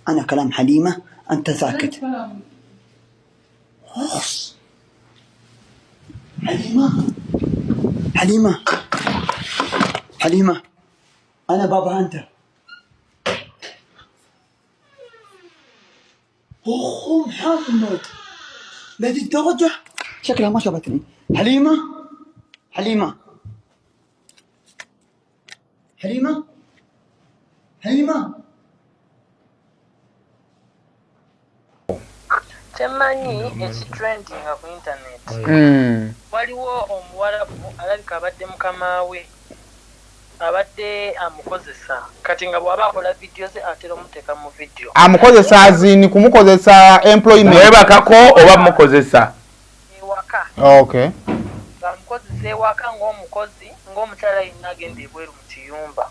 أنا كلام حليمة، أنت ساكت. أخص. حليمة، حليمة، حليمة، أنا بابا أنت. أخو محمد، لهذه الدرجة شكلها ما شافتني. حليمة، حليمة، حليمة، حليمة. Kyemmanyi ekitrendinga ku internet, waliwo omuwarabu alabika abadde mukama we abadde amukozesa, kati nga bw'aba akola vidiyo ze atera omuteeka mu vidiyo. Amukozesa azini kumukozesa employment? Mwebakako oba mukozesa? Ewaka. Okay. Ng'amukozesa ewaka ng'omukozi, ng'omukyala yenna agenda ebweru mu kiyumba.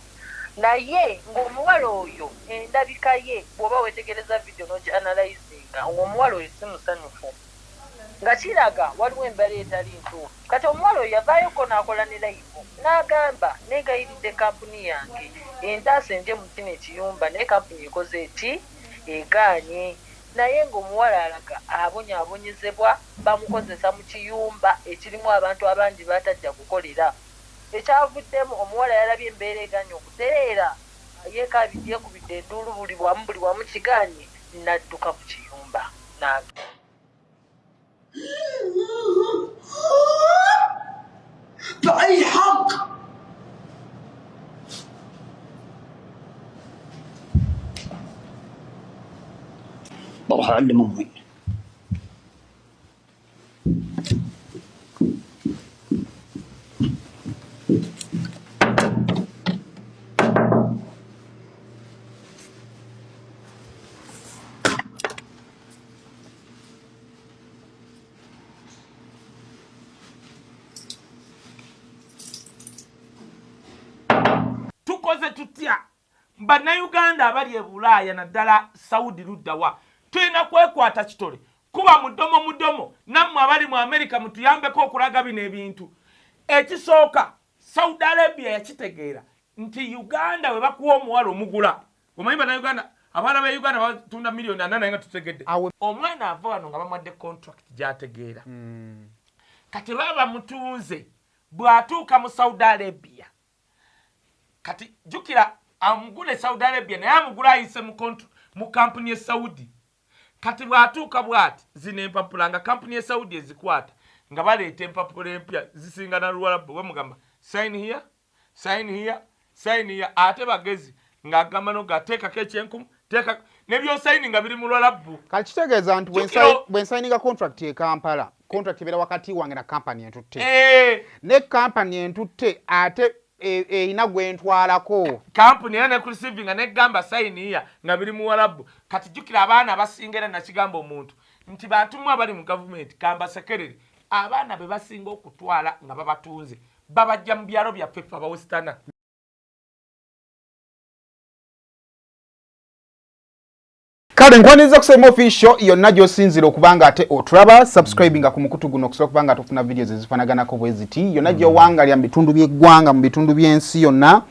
Naye ng'omuwala oyo endabika ye, bw'oba weetegereza vidiyo n'ogi analyzinga, ng'omuwala oyo si musanyufu, nga kiraga waliwo embeera etali ntuufu. Kati omuwala oyo yavaayoko n'akola ne live n'agamba, "Neegayiridde kampuni yange entaasa enje mu kino ekiyumba, naye kampuni ekoze eki? Egaanye." Naye ng'omuwala alaga abonyaabonyezebwa, bamukozesa mu kiyumba ekirimu abantu abangi batajja kukolera. Ekyavuddemu, omuwala yalabye embeera eganye okutereera, yeekabidde, yeekubidde enduulu buli wamu, buli wamu kiganye, n'adduka mu kiyumba n'agenda. بأي حق؟ بروح أعلم أمي. Tukoze tutya, Bannayuganda abali e Bulaaya, naddala Saudi luddawa? Tulina kwekwata kitole, kuba mudomo mudomo. Nammwe abali mu Amerika, mutuyambeko okulaga bino ebintu. Ekisooka, Saudi Arabia yakitegeera nti Uganda bwe bakuwa omuwala omugula. Omanyi Bannayuganda, abaana ba Uganda batunda miliyoni 40, naye nga tutegedde. Omwana ava wano nga bamuwadde contract gyategeera. Kati baba bamutunze, bw'atuuka mu Saudi Arabia, kati jjukira amugula e Saudi Arabia, naye amugula ayise mu kampuni e Saudi. Kati bw'atuuka bw'ati, zino empapula nga kampuni e Saudi ezikwata, nga baleeta empapula empya zisinga na Luwalabu. Bamugamba, "Sign here, sign here, sign here." Ate bagezi ng'agamba nogateekako ekyenkumu, teeka nebyosayini nga biri mu Lwalabu. Kati kitegeeza nti bwe nsayininga contract e Kampala, contract ebeera wakati wange na kampani entutte, ne kampani entutte ate erina gwentwalako. Kampuni era nekureceivinga negamba, "Sign here," nga biri muwalabu. Kati jjukira abaana abasinga, era nakigamba omuntu nti bantu mu abali mu gavumenti kambasekerere, abaana be basinga okutwala nga babatunze babajja mu byalo byaffe ffe abawesitana. Kale nkwaniriza kusema official yonna gy'osinzira okuba nga ate otulaba. Subscribinga ku mukutu guno okusobola okuba nga tofuna videos ezifaanaganako bwe ziti yonna gy'owangalya mu bitundu by'eggwanga, mu bitundu by'ensi yonna.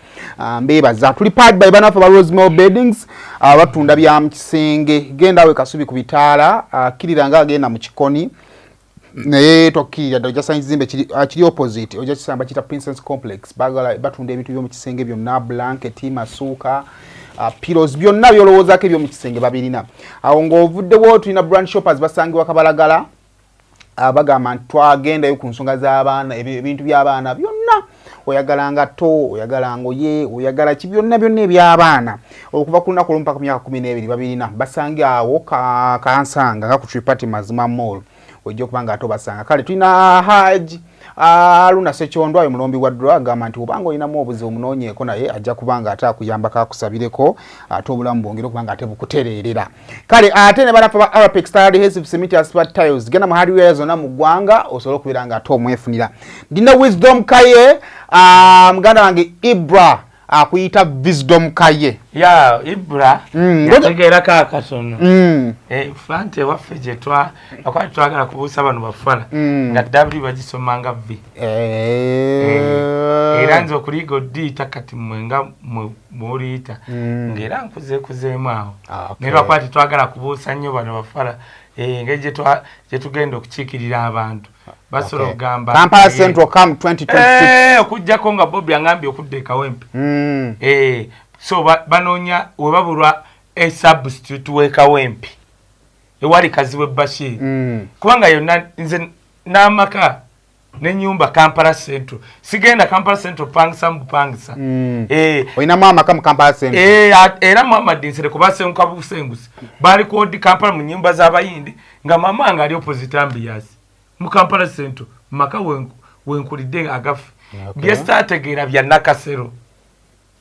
Mbeebaza. Tuli powered by banaffe ba Rosemary Beddings, batunda bya mu kisenge. Genda awe Kasubi ku bitaala, kkirira nga agenda mu Kikoni, naye tokkirira ddala, ojja sanga ekizimbe kiri opposite, ojja kisamba kita Princess Complex. Bagala batunda ebintu by'omu kisenge byonna, blanketi, masuuka, pillows, byonna byolowoozaako eby'omu kisenge babirina. Awo ng'ovuddewo, tulina Brand Shoppers, basangibwa Kabalagala. Bagamba nti twagendayo ku nsonga z'abaana, ebintu by'abaana byonna, oyagala ngato, oyagala ngoye, oyagala ki, byonna byonna eby'abaana okuva ku lunaku olumu paka ku myaka 12 babirina. Basange awo Kansanga nga ku Tripati Mazima Mall, ojja okuba nga ate obasanga. Kale tulina Haji Aluna Sekyondo ayo mulombi wa ddwa, agamba nti obanga olinamu obuzibu munoonyeeko, naye ajja kuba nga ate akuyambako, akusabireko, ate obulamu bwongere okuba nga ate bukutereerera. Kale ate ne banafa ba Arapex Tile Adhesive Cement, Asphalt Tiles. Genda mu hardware zonna mu ggwanga osobole okubeera nga ate omwefunira. Ndina Wisdom Kaye, muganda wange Ibra. Akuyita Wisdom Kaye. Ya Ibra yategeerako akatono. Fante ewaffe gye akwali twagala kubuusa bano bafala nga W bagisoma nga V. Era nze okuliiga odiyita kati mmwe nga mwoliyita ng'era nkuzeekuzeemu awo. Naye lwakuba tetwagala kubuusa nnyo bano bafala, engeri gye tugenda okukiikirira abantu basobola okugamba Kampala Central come 2026. Okuggyako nga Bobi angambye okudda e Kawempe. So banoonya we babulwa e substitute w'e Kawempe ewali Kazibwe Bashir. Kubanga yonna nze n'amaka n'ennyumba Kampala Central, sigenda Kampala Central pangisa mu bupangisa. Olinamu amaka mu Kampala Central? Era Muhammad Nsereko basenguka busengusi, baali ku Old Kampala mu nnyumba z'Abayindi, nga mama nga ali opposite Ambias mu Kampala Central, mu maka wenkulidde agaffe. Bye saategeera bya Nakasero,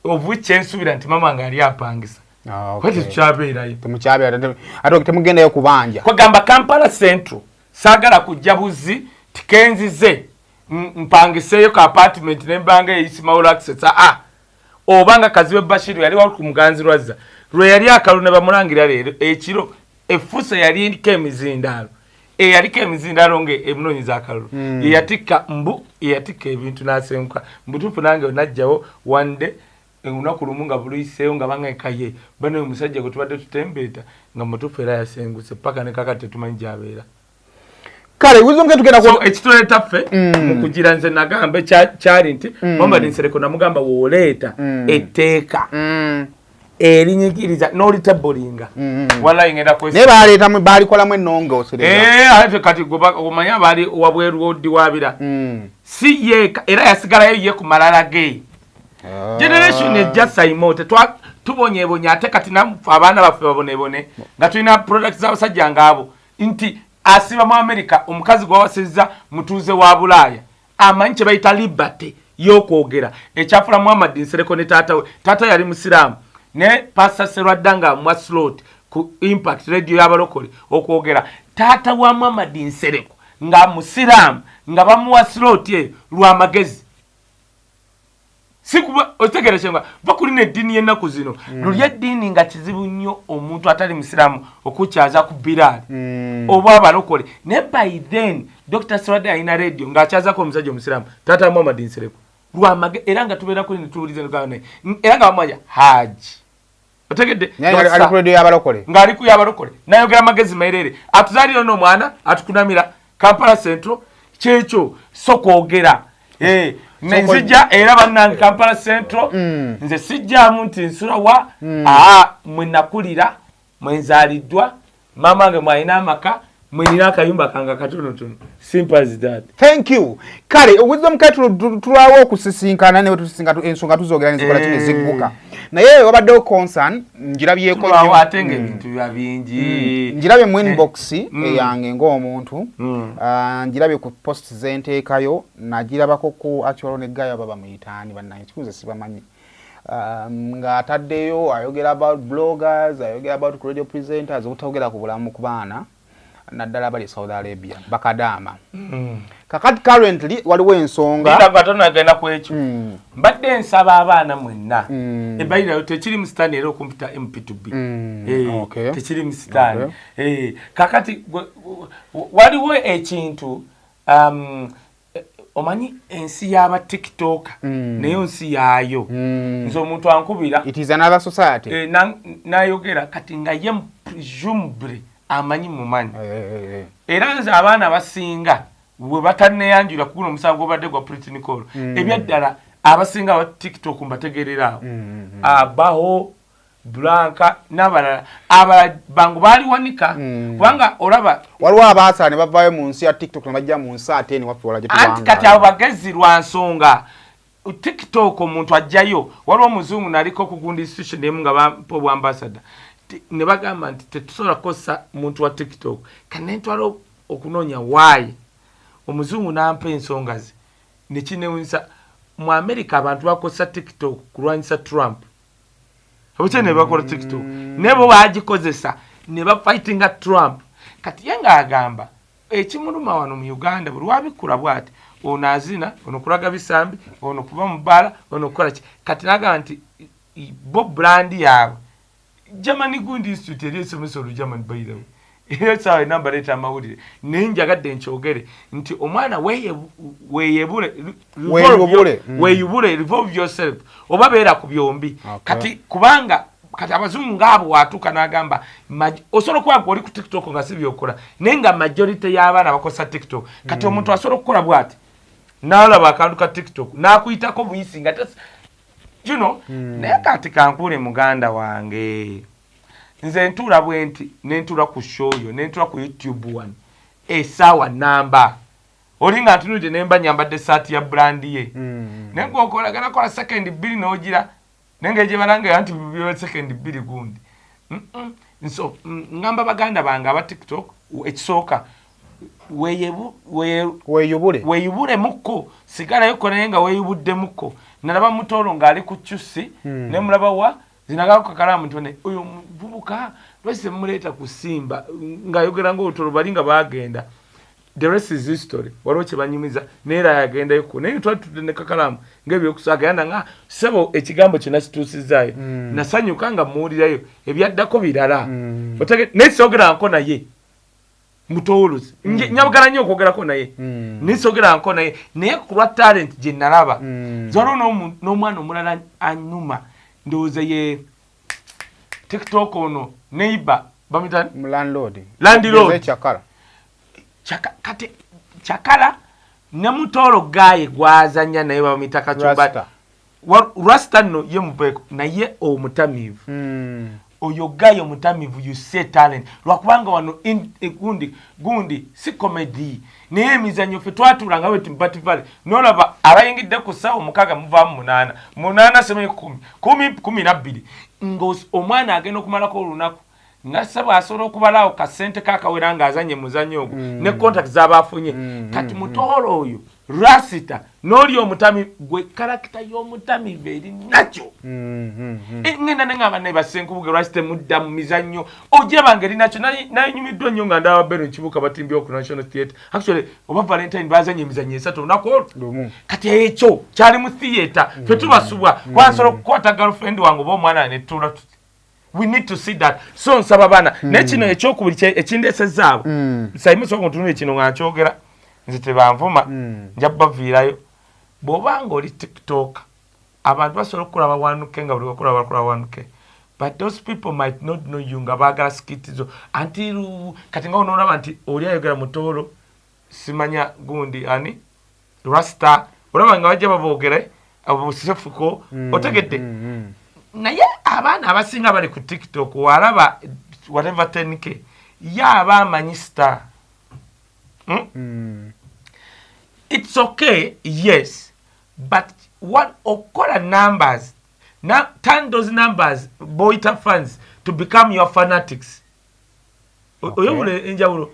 obu kyensuubira nti mama nga ali apangisa. Kuba tetukyabeerayo. Temukyabeera, ate temugendayo kubanja. Kwegamba Kampala Central saagala kujja buzi tikenzize mpangiseeyo ka apartment nembanga eyisimawolo access a oba nga Kazibwe Bashiru yali wali ku Muganzi Lwazza lwe yali akalu ne bamulangira leero ekiro effusa yali eriko emizindaalo, eyaliko emizindaalo nga emunoonyeza akalulu. Yeyatikka mbu yeyatikka ebintu n'asenguka. Mubutuufu nange najjawo one day, olunaku lumu nga buluyiseewo nga bangekaye bano omusajja gwe tubadde tutembeeta nga mutuufu era yasenguse paka ne kakati tetumanyi gy'abeera. Kale Wisdom Kaye tugenda So ekituleeta ffe mu kugira nze nagamba kyali nti Muhammad Nsereko namugamba wooleeta etteeka erinyigiriza n'olitebolinga, wallahi ngenda kwesi. Naye baleetamu, baalikolamu ennongoosereza. Ate kati gwe omanye abaali wabweru wodiwabira si ye era yasigalayo ye ku malala ge. Generation ejja saimo tetwa tubonyebonye, ate kati naffe abaana baffe babonebone nga tulina products z'abasajja ngaabo nti asiba mu America omukazi gwawasizza mutuuze wa Bulaaya, amanyi kye bayita liberty y'okwogera ekyafula Muhammad Nsereko ne taata we. Taata yali musiraamu, naye Pastor Serwadda nga amuwa slot ku Impact Radio y'abalokole okwogera. Taata wa Muhammad Nsereko nga musiraamu nga bamuwa slot eyo lw'amagezi, sikuba otegeera kyenga bakulina eddiini y'ennaku zino. Luli eddiini nga kizibu nnyo omuntu atali musiraamu okukyaza ku Biraali oba abalokole, naye by then Dr Serwadda alina radio ng'akyazako omusajja omusiraamu, taata Muhammad Nsereko, lwamage era nga tubeera kuli netuwuliza naye era nga bamwanja Haji, otegedde? Naye ali ku radio y'abalokole. Ng'ali ku y'abalokole nayogera amagezi mayerere, atuzaalira n'omwana atukunamira Kampala Central kyekyo. So kwogera nzija era bannange Kampala Central nze sijjaamu nti nsula wa aa mwe nakulira, mwe nzaaliddwa, maama wange mwalina amaka, mwenina akayumba kange akatonotono. Simple as that. Thank you. Kale Wisdom Kaye, tulwawo okusisinkana ne tusisinkana ensonga tuzogera nezikola kino ezigguka, naye wabaddewo concern ngirabyeko Tulwawo nnyo. Ate ng'ebintu biba bingi. Ngirabye mu inbox eyange ng'omuntu. Ah, ngirabye ku post zenteekayo, nagirabako ku actual ne gaya baba muyitaani bannange kikuze sibamanyi. Ng'ataddeyo ayogera about bloggers, ayogera about radio presenters, obutayogera ku bulamu ku baana naddala abali e Saudi Arabia bakadaama. Kakati currently waliwo ensonga. Linda gwe ku ekyo. Mbadde nsaba abaana mwenna ebayirayo tekiri mu sitaani era okumpita MP2B. Tekiri mu sitaani. Kakati waliwo ekintu omanyi ensi y'aba TikTok nayo nsi yaayo. Nze omuntu ankubira It is another society. Nayogera kati nga ye presumably amanyi mumanyi. Eh. Era nze abaana abasinga bwe batanneyanjula ku guno omusango gubadde gwa Pretty Nicole, ebyaddala abasinga aba TikTok mbategerera awo, abaho Blanka n'abalala abalala bangu baaliwanika kubanga olaba Waliwo abaasala ne bavaayo mu nsi ya TikTok ne bajja mu nsi ate ene waffe wala gye Anti kati abo bagezi lwa nsonga TikTok omuntu ajjayo. Waliwo omuzungu naliko kugunda institution emu nga bampa obwambasada, ne bagamba nti tetusobola kukozesa muntu wa TikTok. Kanentwala okunoonya waayi omuzungu n'ampa ensonga ze nekinewunyisa. Mu America abantu bakozesa TikTok kulwanyisa Trump, abakye ne bakola TikTok naye bo bagikozesa ne bafightinga Trump. Kati ye ng'agamba ekimuluma wano mu Uganda buli wabikula bwati. Ono azina, ono kulaga bisambi, ono kuba mu bbaala, ono kukola ki. Kati nagamba nti bo brand yaabwe Germany gundi institute eri esomesa olugermany. By the way, era esaawa enamba leeta amawulire, naye njagadde nkyogere nti omwana weeyebule. Weeyubule. Weeyubule, revolve yourself, oba beera ku byombi. Kati kubanga kati abazungu ngaabo watuuka n'agamba osobola okuba nga oli ku TikTok nga si byokola, naye nga majority y'abaana bakozesa TikTok. Kati omuntu asobola okukola bw'ati n'alaba akantu ka TikTok n'akuyitako buyisi nga naye kati kankuule muganda wange, nze ntuula bwe nti nentuula ku show yo, nentuula ku YouTube one esaawa namba, oli nga ntunulidde nemba nyambadde saati ya brand ye, naye gwokolagana kola sekendi 2 n'ogira, naye nga gyebalanga nti sekendi 2 gundi. So ngamba baganda bange aba TikTok, ekisooka weeyubule. Weeyubulemukko, sigalayo naye nga weeyubuddemukko. Nalaba Mutoolo ng'ali ku cusi, ne mulaba wa zinagako kakalamu nti ne oyo muvubuka lwaki temuleeta ku Simba ng'ayogera ng'olutolo bali nga baagenda. The rest is history. Waliwo kye banyumiza naye era yagendayo, naye twali tutudde ne kakalamu ng'ebyokusaaga yanda nga sebo ekigambo kyonna kituusizaayo. Nasanyuka nga muwulirayo, ebyaddako birala. Naye soogeranko naye mutoolozi. Nyabagala nnyo okwogerako naye, naye soogeranko naye, naye ku lwa talent gye nalaba. Waliwo n'omwana omulala anyuma, ndowooza ye TikTok ono neighbor bamuyita landlord. Landlord. Kyakala. Kati Kyakala ne Mutoolo gaye gwazanya naye bamuyita Kacumba. Rasta. Rasta nno ye muveeko naye omutamiivu. Oyo gaye omutamiivu, you see talent, lwakubanga wano gundi gundi si comedy, naye emizannyo ffe twatuulanga bwe Timpati Valley nolaba abayingidde ku ssaawa 6 muvaamu 8, 8 semanyi 10, 10, 12, nga omwana agenda okumalako olunaku nga ssebo asobola okubalaawo kasente kakawera ng'azanye muzannyo ogwo ne contact z'aba afunye. Kati Mutoolo oyo Rasita n'oli omutami gwe character y'omutamiivu eri nakyo. Ngenda neŋŋamba naye basenkubuge lwaki temudda mu mizannyo ogiraba nga eri nakyo. Nayinyumiddwa nnyo nga ndaba Bero Nkibuka batimbyewo ku National Theatre, actually oba Valentine bazanye emizannyo esatu olunaku olwo. Lumu. Kati ekyo kyali mu theatre, ffe tubasubwa kwansobola okukwata girlfriend wange oba omwana netuula tuti we need to see that. So nsaba baana, naye kino ekyokubiri ekindeesezaabo saimusoka ntunule kino nga nkyogera nze tebanvuma, nja baviirayo. Bw'obanga oli TikTok, abantu basobola okukulaba wanuke nga buli wakulaba bakulaba wanuke, but those people might not know you nga baagala skit zo until kati nga onoolaba nti oli ayogera Mutoolo, simanya gundi ani Rasta, olaba nga bajja baboogere obusefuko, otegedde? Naye abaana abasinga bali ku TikTok, walaba whatever 10K ye aba amanyi star. It's okay, yes, but what okukola numbers na turn those numbers boyita fans to become your fanatics. Oyobula enjawulo.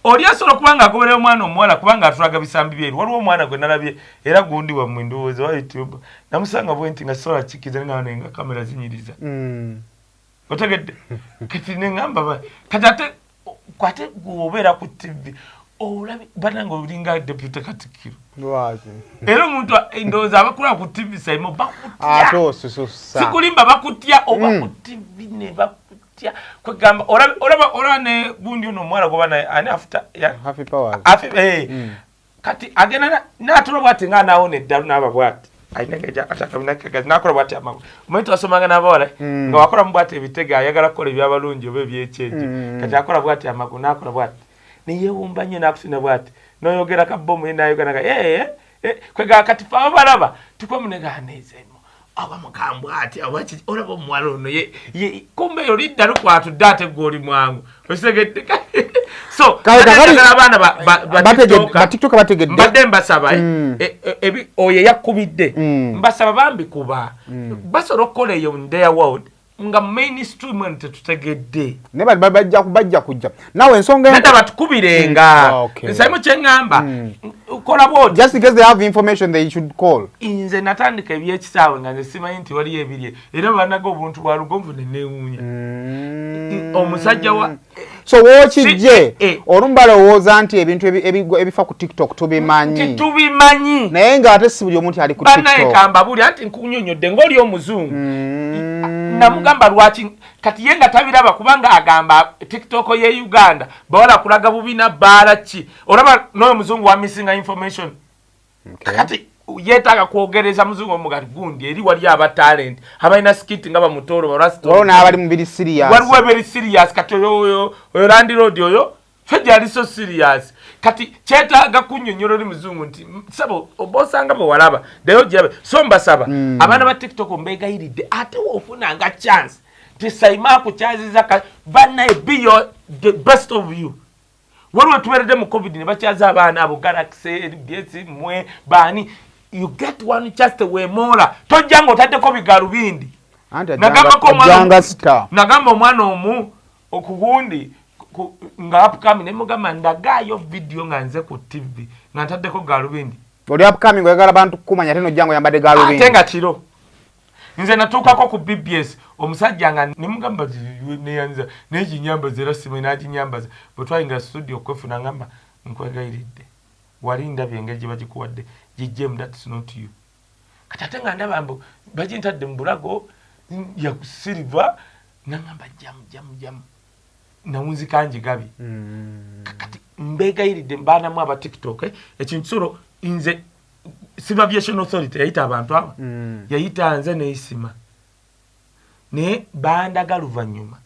Oli asobola okuba nga agoberera omwana omuwala kubanga atulaga bisambi byeru. Waliwo omwana gwe nalabye era gundi wammwe ndowooza wa YouTube, namusanga bwe nti nga sisobola kikkiriza nga naye nga kamera zinyiriza. Otegedde? Kati neŋŋamba kati ate gweobeera ku TV olabi banange olinga deputy katikkiro. Lwaki? Era omuntu ndowooza abakulaba ku TV saimo bakutya. Ate osususa. Sikulimba, bakutya oba ku TV ne bakutya kwegamba olaba ne gundi ono omuwala goba naye ani afuta Happy Powers. Afi. Kati agenda n'atula bwati nga anaawona eddalu n'aba bwati alina engeri gyakati nakola bwati amagulu. Omanyi twasomanga n'abawala nga wakolamu bwati ebitege, ayagala kukola ebyabalungi oba ebyekyejo. Kati akola bwati amagulu n'akola bwati neyewumba nnyo n'akusina bwati n'oyogera kabomu ye n'ayogera nga kwegamba kati fe ababalaba tukwamuneganeezemu aba mugambwe ati oba olaba omuwala ono ye kumbe eyo lidda lukwatudde ate gwe oli mwangu, okitegedde? So Kale, kakati- njagala abaana ba TikToker, Ba TikToker bategedde. Mbadde mbasaba oyo eyakubidde, mbasaba bambi kuba basobola okukola eyo in their world nga mainstream eno tetutegedde. Naye bajja kujja naawe ensonga Nedda, batukubirenga. Okay. Nsaimu kyeŋŋamba kola bwoti. Just because they have information, they should call. Nze natandika ebyekisaawe nga nze simanyi nti waliyo ebiri, era banaga obuntu bwa Lugonvu neneewuunya omusajja wa So wookijje olumu balowooza nti ebintu ebifa ku TikTok tubimanyi. Tubimanyi. Naye ng'ate si buli omuntu ali ku TikTok. Bannaye kambabuli anti nkunyonnyodde ng'oli omuzungu. Namugamba lwaki kati ye nga tabiraba kubanga agamba TikTok ye Uganda bawala kulaga bubina bbaala ki. Olaba n'oyo muzungu wa missing information. Kati yeetaaga kwogereza muzungu omugati gundi eri wali aba talent abalina skit nga bamutoro waliwo n'abali mu biri serious, waliwo ebiri serious. Kati oyo oyo landlord oyo ffe ali so serious. Kati kyetaaga kunnyonnyola oli muzungu nti sabo oba osanga bwe walaba ddayo girabe. So mbasaba abaana ba TikTok mbeegayiridde, ate woofunanga chance nti Saima akukyaziza bannaye, be your the best of you. Waliwo tubeeredde mu COVID ne bakyaza abaana abo Galaxy BS mwe baani, you get one chance, weemoola tojja ng'otaddeko bigalubindi. Nagamba omwana omu okugundi nga upcoming nemugamba ndagaayo video nga nze ku TV nga ntaddeko galubindi. Oli upcoming oyagala bantu kukumanya ate nojja nga oyambadde galubindi. Ate nga kiro nze natuukako ku BBS omusajja nga nemugamba neyanza naye kinyambaza era simu naginyambaza. Bwe twayingira studio okwefuna ngamba nkwegayiridde wali ndabye engeri gye bagikuwadde gijjemu, that's not you. Kati ate nga ndaba mbu bagintadde mu bulago ya silver, nangamba jamu jamu jamu nawunzika njigabye. Kati mbegayiridde mbaanamu aba TikTok ekintu solo nze Civil Aviation Authority yayita abantu abo yayita nze neisima naye bandaga luvannyuma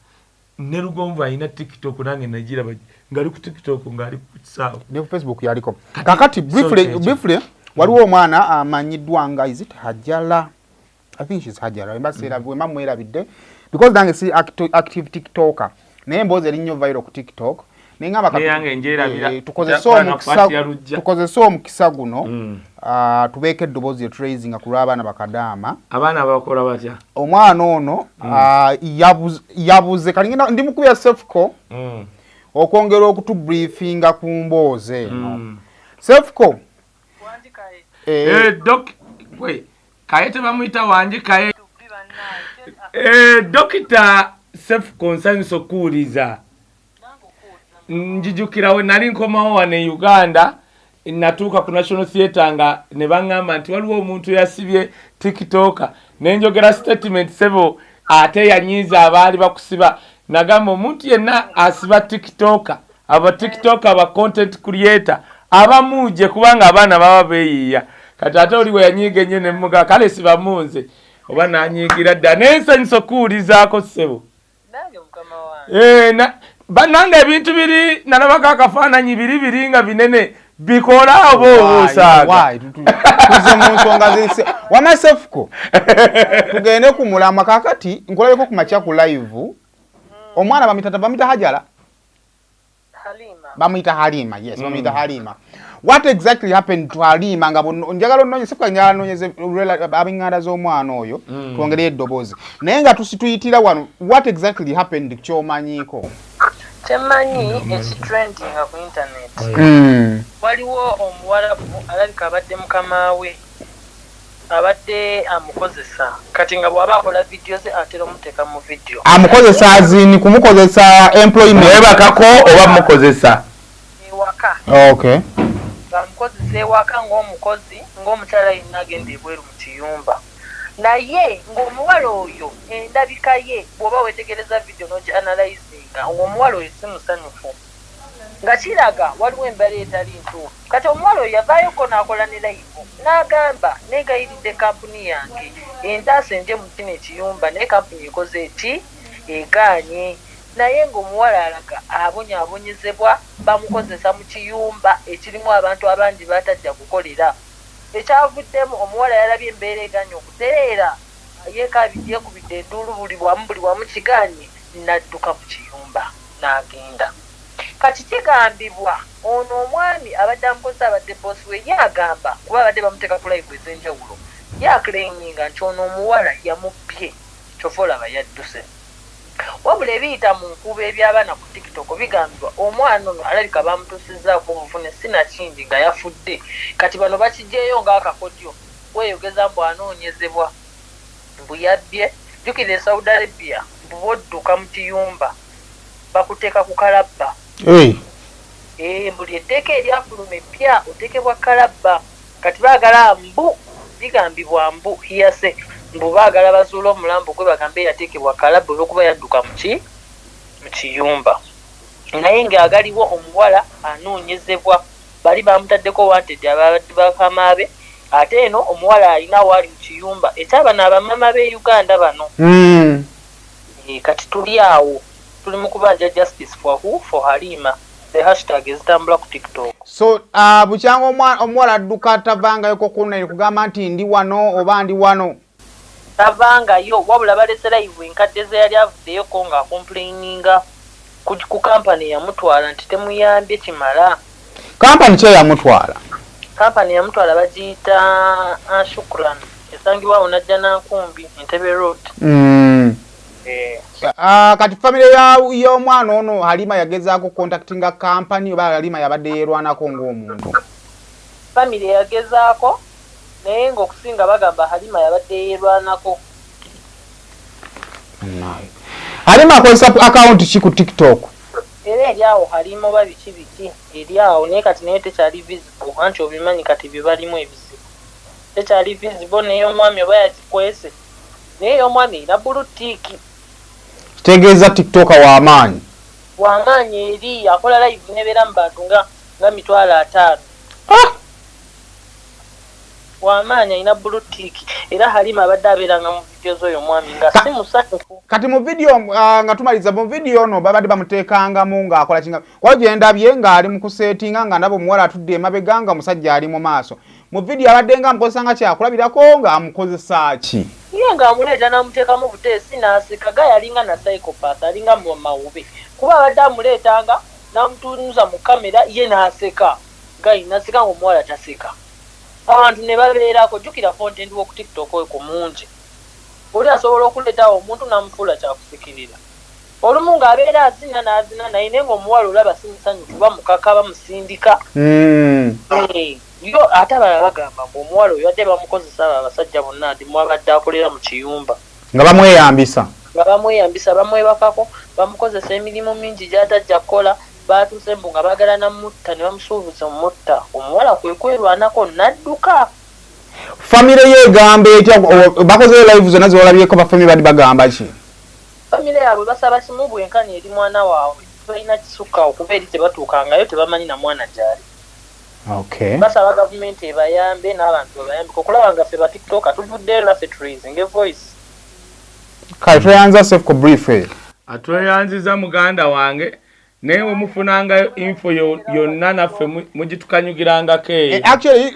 ne Lugonvu alina TikTok nange nagiraba ngaali ku TikTok ngaali ku kisaawe. Ne ku Facebook yaliko. Kakati briefly waliwo omwana amanyiddwa nga is it Hajala? I think she's Hajara. Wemba wemba mwerabidde because nange si active TikToker, naye emboozi eri nnyo viral ku TikTok naye ngamba Neyange njerabira. Tukozese omukisa guno tubeeko eddoboozi lye turaisinga ku lw'abaana bakadaama. Abaana bakola batya? Omwana ono yabuze kali ngenda ndi mukubya Sefco okwongera okutubriefinga ku mboozi eno. Sefco. Doc we Kaye tebamuyita wangi Kaye. Dokita Sefco, nsanyusa okuwuliza. Njijukira we nali nkomawo wano e Uganda, natuuka ku National Theatre nga ne baŋŋamba nti waliwo omuntu yasibye TikToker, nenjogera statement sebo ate yanyiiza abaali bakusiba. Nagamba omuntu yenna asiba TikToker, aba TikToker, aba content creator abamuje kubanga abaana baba beeyiiya. Kati ate oli we yanyiiga ennyo ne mugaa kale sibamunze oba nanyiigira dda nensanyusa okuwulizaako ssebo. Bannange ebintu biri nalabako akafaananyi biri biri nga binene bikola oba obuusaaga. Tuze mu nsonga z'ensi wama Sefuko tugende ku mulamwa. Kakati nkulabeko ku makya ku live omwana bamuyita Hajara, bamuyita Halima. Yes, bamuyita Halima. What exactly happened to Halima? Nga njagala ononye Sefuko, njagala nonyeze ab'eŋŋanda z'omwana oyo twongereyo eddoboozi, naye nga tusituyitira wano what exactly happened kyomanyiiko. Kyemmanyi ekitrendinga ku internet, waliwo omuwarabu alabika abadde mukama we abadde amukozesa. Kati nga bw'aba akola vidiyo ze atera omuteeka mu vidiyo. Amukozesa azini kumukozesa employment? Mwebakako oba mukozesa? Ewaka. Ng'amukozesa ewaka ng'omukozi, ng'omukyala yenna agenda ebweru mu kiyumba. Naye ng'omuwala oyo endabika ye bw'oba weetegereza vidiyo n'ogi analyzinga ng'omuwala oyo si musanyufu, nga kiraga waliwo embeera etali ntuufu. Kati omuwala oyo yavaayoko n'akola ne live n'agamba neegayiridde kampuni yange entaasa enje mu kino ekiyumba, naye kampuni ekoze eki egaanye. Naye ng'omuwala alaga abonyaabonyezebwa, bamukozesa mu kiyumba ekirimu abantu abangi batajja kukolera. Ekyavuddemu omuwala yalabye embeera eganye okutereera, yeekabidde yeekubidde enduulu buli wamu buli wamu kigaanye, n'adduka mu kiyumba n'agenda. Kati kigambibwa ono omwami abadde amukozesa abadde boss we, ye agamba kuba abadde bamuteeka ku live ez'enjawulo, ye aclaiminga nti ono omuwala yamubbye kyova olaba yadduse. Wabula ebiyita mu nkuubo eby'abaana ku TikTok bigambibwa omwana ono alabika bamutuusizzaako obuvune sinakindi nga yafudde. Kati bano bakiggyeyo ng'akakodyo weeyogeza mbu anoonyezebwa mbu yabbye. Jjukira e Saudi Arabia mbu bw'odduka mu kiyumba Bakuteeka ku kalabba. Hey. Eh, buli etteeka eryafuluma eppya oteekebwa kalabba. Kati baagala mbu bigambibwa mbu hearsay mbu baagala bazuule omulambo gwe bagambe yateekebwa kalabba olw'okuba yadduka mu ki mu kiyumba. Naye ng'agaliwo omuwala anoonyezebwa bali bamutaddeko wanted ababadde bakama be ate eno omuwala alina waali mu kiyumba ekyabano abamama b'e Uganda bano. Kati tuli awo tuli mu kubanja justice for who? For Halima, the hashtag ezitambula ku TikTok. So bukyanga omuwala adduka tavangayoko ku kugamba nti ndi wano oba ndi wano. Tavangayo wabula balese live enkadde ze yali avuddeyoko ng'acomplaininga ku kampani yamutwala nti temuyambye kimala. Kampani ki eyamutwala? Kampani yamutwala bagiyita Shukran, esangibwa awo Najjanankumbi, Entebbe Road. Kati famire y'omwana ono Halima yagezaako contactinga kampani oba Halima yabadde yeerwanako ng'omuntu? Famire yagezaako naye ng'okusinga bagamba Halima yabadde yeerwanako. Halima akozesa akawunti ki ku TikTok? Era eri awo Halima oba biki biki eri awo, naye kati naye tekyali visible anti obimanyi kati bye balimu ebizibu. Tekyali visible naye omwami oba yagikwese naye omwami erina blue tick. Kitegeeza TikToker w'amaanyi. W'amaanyi eri akola live nebeera mu bantu nga 50,000. W'amaanyi alina blue tick era Halima abadde abeeranga mu video z'oyo omwami nga si musanyufu. Kati mu video nga tumaliza mu video ono babadde bamuteekangamu ng'akola kinga kwa gye ndabye ng'ali mu kuseetinga nga ndaba omuwala atudde emabega nga omusajja ali mu maaso. Mu video abadde nga amukozesa nga kyakulabirako ng'amukozesa ki? Ye ng'amuleeta n'amuteekamu buteesi n'aseka ga yalinga na psychopath alinga mu mawube kuba abadde amuleetanga n'amutunuza mu kamera ye n'aseka gayi n'aseka ng'omuwala taseka. Abantu ne babeerako jjukira content w'oku TikTok oyo mungi. Oli asobola okuleetawo omuntu n'amufuula kyakusikirira. Olumu ng'abeera azina n'azina naye naye ng'omuwala olaba si musanyufu bamukaka bamusindika. Yo ate abalala bagamba mbu omuwala oyo adde bamukozesa abo abasajja bonna nti mwabadde akolera mu kiyumba. Nga bamweyambisa. Nga bamweyambisa bamwebakako bamukozesa emirimu mingi gy'atajja kukola baatuuse mbu nga baagala namutta ne bamusuubiza omutta omuwala kwe kwerwanako n'adduka. Famire ye egamba etya bakoze live zonna zewalabyeko bafamire badi bagamba ki? Famire yaabwe basaba kimu bwenkanya eri mwana waabwe balina kisukka okuba eri tebatuukangayo tebamanyi na mwana gy'ali. Okay. Basaba gavumenti ebayambe n'abantu babayambeko okulaba nga ffe ba TikToker tuvuddeyo naffe turaising a voice. Kale tweyanza Sefco brief eyo. Atweyanziza muganda wange naye we mufunangayo info yonna naffe mugitukanyugirangako eyo. Actually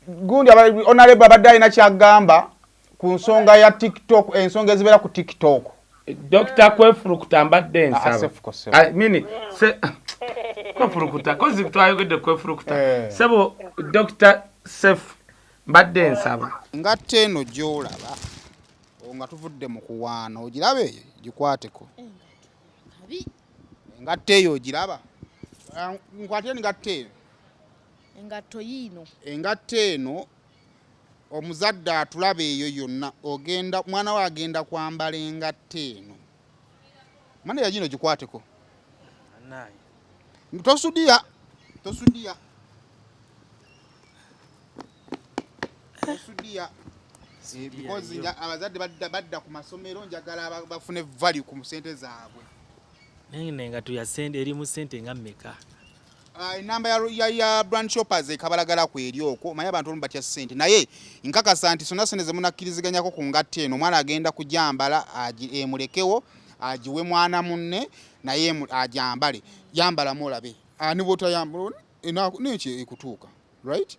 gundi honorable abadde alina kyagamba ku nsonga ya TikTok, ensonga ezibeera ku TikTok. Dr. Kwefulukuta mbadde nsaba. I mean, kwefulukuta kozi twayogedde kwefulukuta. Sebo Dr. Sef mbadde nsaba. Engatto eno gy'olaba nga tuvudde mu kuwaana ogiraba eyo gikwateko. Engatto eyo ogiraba? Nkwatire engatto eno. Engatto yiino. Engatto eno omuzadde atulaba eyo yonna ogenda mwana we agenda kwambala engatto eno. Mwana yagino gikwateko. Tosudiya, tosudiya. Tosudiya. Because abazadde badda ku masomero njagala bafune value ku sente zaabwe. Naye engatto ya sente eri mu sente nga mmeka? Enamba ya brand shoppers ekabalagala ku eri okwo omanyi abantu olumu batya ssente naye nkakasa nti sonna sente zemunakkiriziganyako ku ngatto eno omwana agenda kujambala emulekewo agiwe mwana munne naye ajambale yambalamu olabe ne bw'otayambala neki ekutuuka right?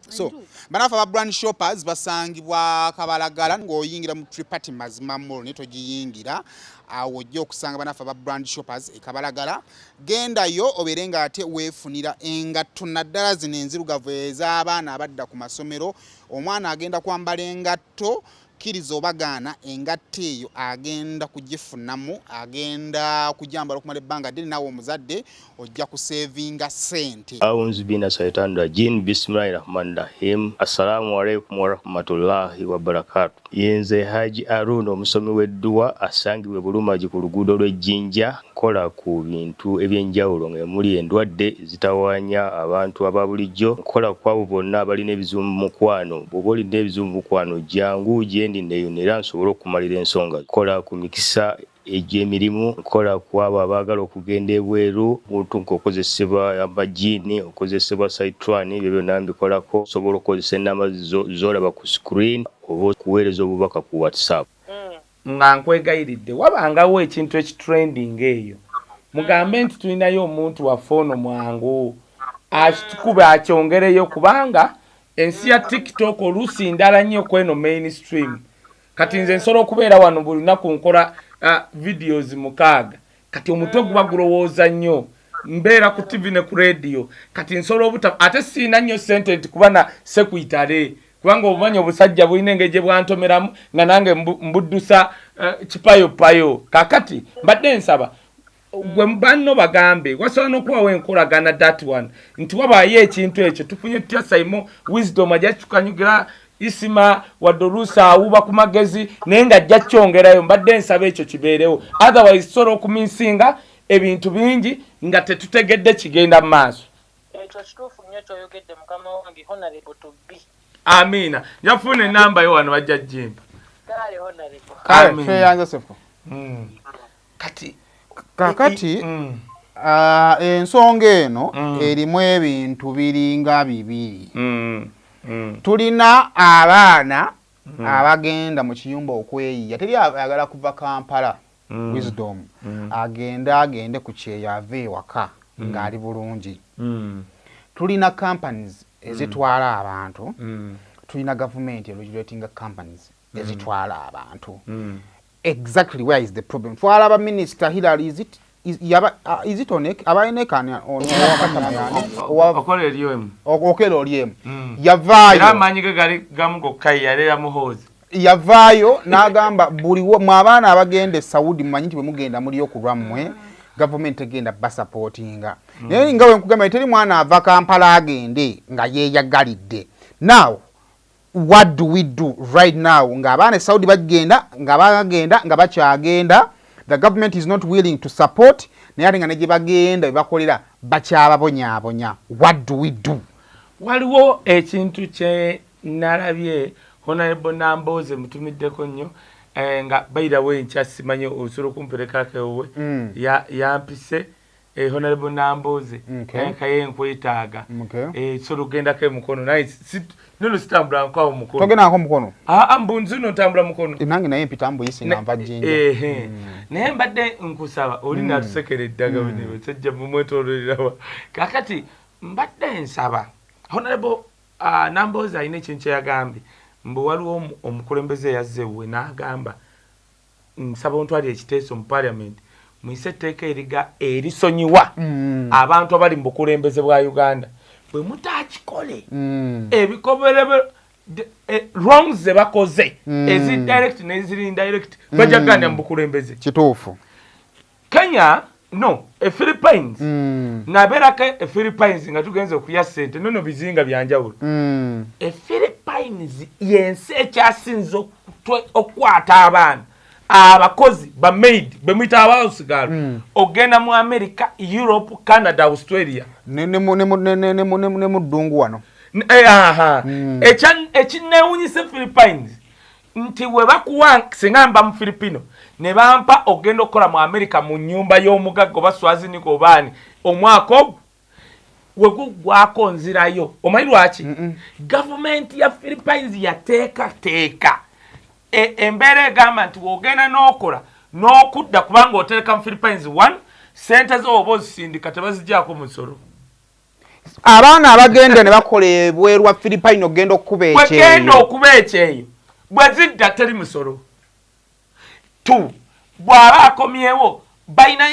So banafe aba brand shoppers basangibwa Kabalagala ng'oyingira mu Tripati Mazima Mall naye togiyingira awo ojja okusanga banafe aba brand shoppers e Kabalagala. Gendayo obeere ng'ate weefunira engatto naddala zino enzirugavu ez'abaana abadda ku masomero. Omwana agenda kwambala engatto kkiriza obagaana engatto eyo agenda kugifunamu agenda kujambala okumala ebbanga ddene naawe omuzadde ojja kusevinga ssente. A'udhu bina shaitani rajim bismillahir rahmanir rahim. Assalamu alaikum warahmatullahi wabarakatuh. Yenze Haji Aruna omusomi w'edduwa asangibwa e Bulumagi ku luguudo lw'e Jinja. Nkola ku bintu eby'enjawulo nga muli endwadde ezitawaanya abantu aba bulijjo. Nkola ku abo bonna abalina ebizibu mu mukwano. Bw'oba olina ebizibu mu mukwano jjangu gyendi neeyune era nsobole okukumalira ensonga. Nkola ku mikisa egy'emirimu, nkola ku abo abaagala okugenda ebweru, omuntu ng'okozesebwa amajiini, okozesebwa saitwani, ebyo byonna mbikolako. Osobola okukozesa ennamba z'olaba ku screen oba okuweereza obubaka ku WhatsApp. Nga nkwegayiridde wabangawo ekintu ekitrending eyo mugambe nti tulinayo omuntu waffe ono mwangu akitukube akyongereyo kubanga ensi ya tiktok oluusi ndala nnyo kweno mainstream. Kati nze nsobola okubeera wano buli lunaku nkola videos 6 kati omutwe guba gulowooza nnyo, mbeera ku tv ne ku radio, kati nsobola obuta ate siina nnyo sente nti kuba na sekuitale kubanga obumanyi obusajja bulina engeri gye bwantomeramu nga nange mbuddusa kipayopayo. Kakati mbadde nsaba gwe banno bagambe wasobola n'okubawo enkolagana that one nti wabaayo ekintu ekyo tufunye tutya Saimo Wisdom ajja tukanyugira Isima wadde oluusi awuba ku magezi naye nga ajja kyongerayo. Mbadde nsaba ekyo kibeerewo, otherwise tusobola okumisinga ebintu bingi nga tetutegedde kigenda mu maaso. Ekyo kituufu nnyo kyoyogedde mukama wange Honorable to be. Amiina, njafuna enamba yo wano bajja jimba. Kale Honorable. Kale tweyanze Sefu. Kati kakati ensonga eno erimu ebintu biringa bibiri. Tulina abaana abagenda mu kiyumba okweyiya, teri ayagala kuva Kampala Wisdom agende ku kyeyo ave ewaka ng'ali bulungi. Tulina companies ezitwala abantu, tulina gavumenti eregulatinga companies ezitwala abantu. Exactly where is the problem? Twalaba Minister Hillary, is it is it Onek abaineka ono Okola eryemu okela olyemu yavaayo era amaanyi ge gali gamu gokka yaleera Muhoozi yavaayo n'agamba buli mwe abaana abagenda e Saudi mumanyi nti bwe mugenda muliyo ku lwammwe, gavumenti egenda basapootinga. Naye nga bwe nkugamba teri mwana ava Kampala agende nga yeeyagalidde. Now what do we do right now ng'abaana e Saudi bagenda nga bagenda nga bakyagenda, the government is not willing to support, naye ate nga ne gye bagenda bye bakolera bakyababonyaabonya. What do we do? Waliwo ekintu kye nalabye Honorable Nambooze mutumiddeko nnyo nga bayirawo enkya simanyi osobola okumperekako ewuwe yampise Honorable Nambooze kaye nkwetaaga sobola okugendako emukono naye nono sitambula nkawo mukono. Togendako mukono? Mbu nzuno ntambula mukono. Nange naye mpita mbuyisi nga nva Jinja. Naye mbadde nkusaba oli natusekera eddaga sajja mumwetoololerawa. Kakati mbadde nsaba Honorable Nambooze alina ekintu kyeyagambye mbu waliwo omukulembeze eyazze ewuwe n'agamba nsaba ontwalire ekiteeso mu parliament muyise etteeka eriga erisonyiwa abantu abali mu bukulembeze bwa Uganda bwe mutakikole ebikoberebe wrongs ze bakoze ezi direct n'eziri indirect bajja kugandira mu bukulembeze. Kituufu. Kenya no e Philippines nabeerako e Philippines nga tugenze okulya ssente nono bizinga byanjawulo. E Philippines yensi ekyasinze okukwata abaana abakozi ba maid bemuyita abawusigalo ogenda mu America, Europe, Canada, Australia ne mu ddungu wano. Ekinneewunyisa Philippines nti we bakuwa singa mba mu Filipino ne bampa ogenda okukola mu America mu nnyumba y'omugagga oba Swaziniko obaani omwaka ogwo we guggwako nzirayo. Omanyi lwaki? Gavumenti ya Philippines yateekateeka embeera egamba nti w'ogenda n'okola n'okudda kubanga otereka mu Philippines 1 sente zo oba ozisindika tebazigyako musolo. Abaana abagenda ne bakola ebweru wa Philippines ogenda okuba ekyeyo. Bwegenda okuba ekyeyo bwe zidda teri musolo. 2 bw'aba akomyewo balina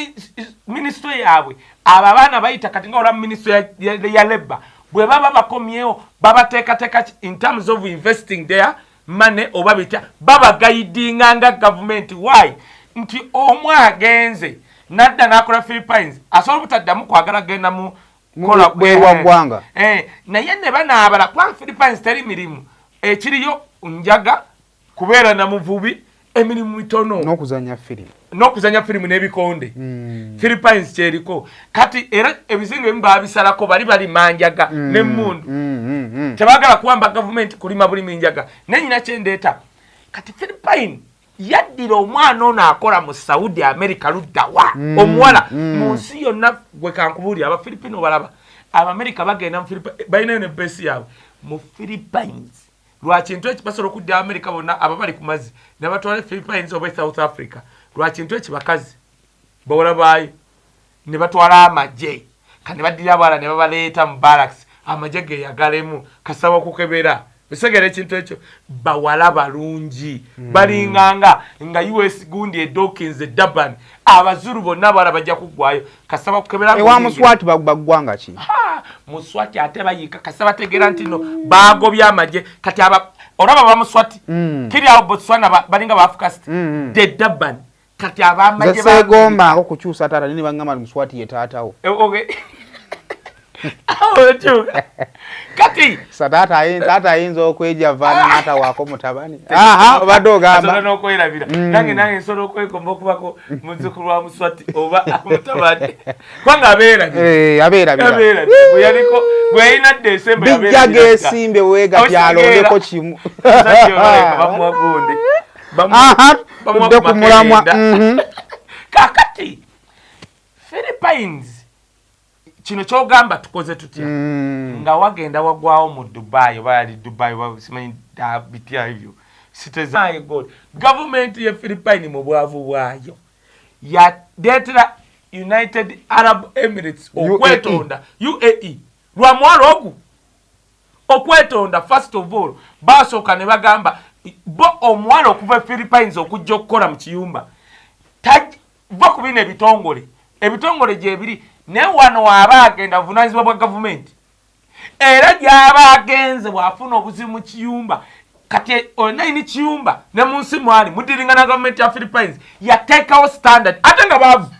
minisitule yaabwe abo abaana bayita kati nga olaba minisitule ya labor bwe baba bakomyewo babateekateeka in terms of investing their money oba bitya babagayidinga nga gavumenti. Why? Nti omu agenze nadda n'akola Philippines asobola obutaddamu kwagala genda mu kola bweru wa ggwanga. Naye ne banaabala kuba Philippines teri mirimu ekiriyo njaga Kubeera na muvubi, emirimu mitono, n'okuzanya firimu. N'okuzanya firimu n'ebikonde. Philippines kyeriko kati, era ebizinga ebimu babisalako, bali balima njaga n'emmundu. Tebagala kuwamba gavumenti kulima bulimi njaga. Naye nyina kyendeeta kati, Philippine yaddira omwana ono akola mu Saudi, America, luddawa, omuwala mu nsi yonna. Gwe kankubuulira, Abafilipino balaba Abamerika bagenda mu balinayo ne base yaabwe mu Philippines. Lwakintu eki basobola okudda Amerika bonna aba bali ku mazzi ne batwala Philippines oba e South Africa. Lwakintu eki bakazi bawala baayo ne batwala amagye, kati ne baddira abawala ne babaleeta mu barracks, amagye geyagalemu kasaba okukebera osegera ekintu ekyo. Bawala balungi, balinganga nga US gundi e Dawkins e Durban, Abazulu bonna abawala bajja kuggwayo kasaba kukebera. Ewa Muswati baggwanga ki? Muswati ate bayiika kasaba tegeera nti no bagobye amagye. Kati aba olaba bamuswati kiri awo Botswana balinga bafukasiti de Durban. Kati abamagye segombako kukyusa taata nini, bangamba Muswati ye taatawo. Eh, okay. Kati taata ayinza okwejavaana n'atawaako mutabani. Aha, obadde ogamba n'okwerabira. Nange nsobola okwekomba okubako muzzukulu wa Muswati oba mutabani, kubanga abeerabira. Eh, abeerabira. Bweyaliko bweyalina dda esembe. Bijja geesimbe weegati alondeko kimu. Bamuwa gundi. Tudde ku mulamwa. Kakati Philippines kino kyogamba tukoze tutya? Nga wagenda wagwawo mu Dubai oba yali Dubai oba simanyi bitya ebyo. My God, gavumenti ye Philippine mu bwavu bwayo yaleetera United Arab Emirates okwetonda, UAE, lwa muwala ogu okwetonda. First of all, basooka ne bagamba bo omuwala okuva e Philippines okujja okukola mu kiyumba va ku bino ebitongole gyebiri, naye wano waaba agenda buvunanyizibwa bwa gavumenti, era gyaba agenze bw'afuna obuzibu mu kiyumba. Kati onayini kiyumba ne mu nsi mwali mudiringa na gavumenti ya Philippines yateekawo standard, ate nga baavu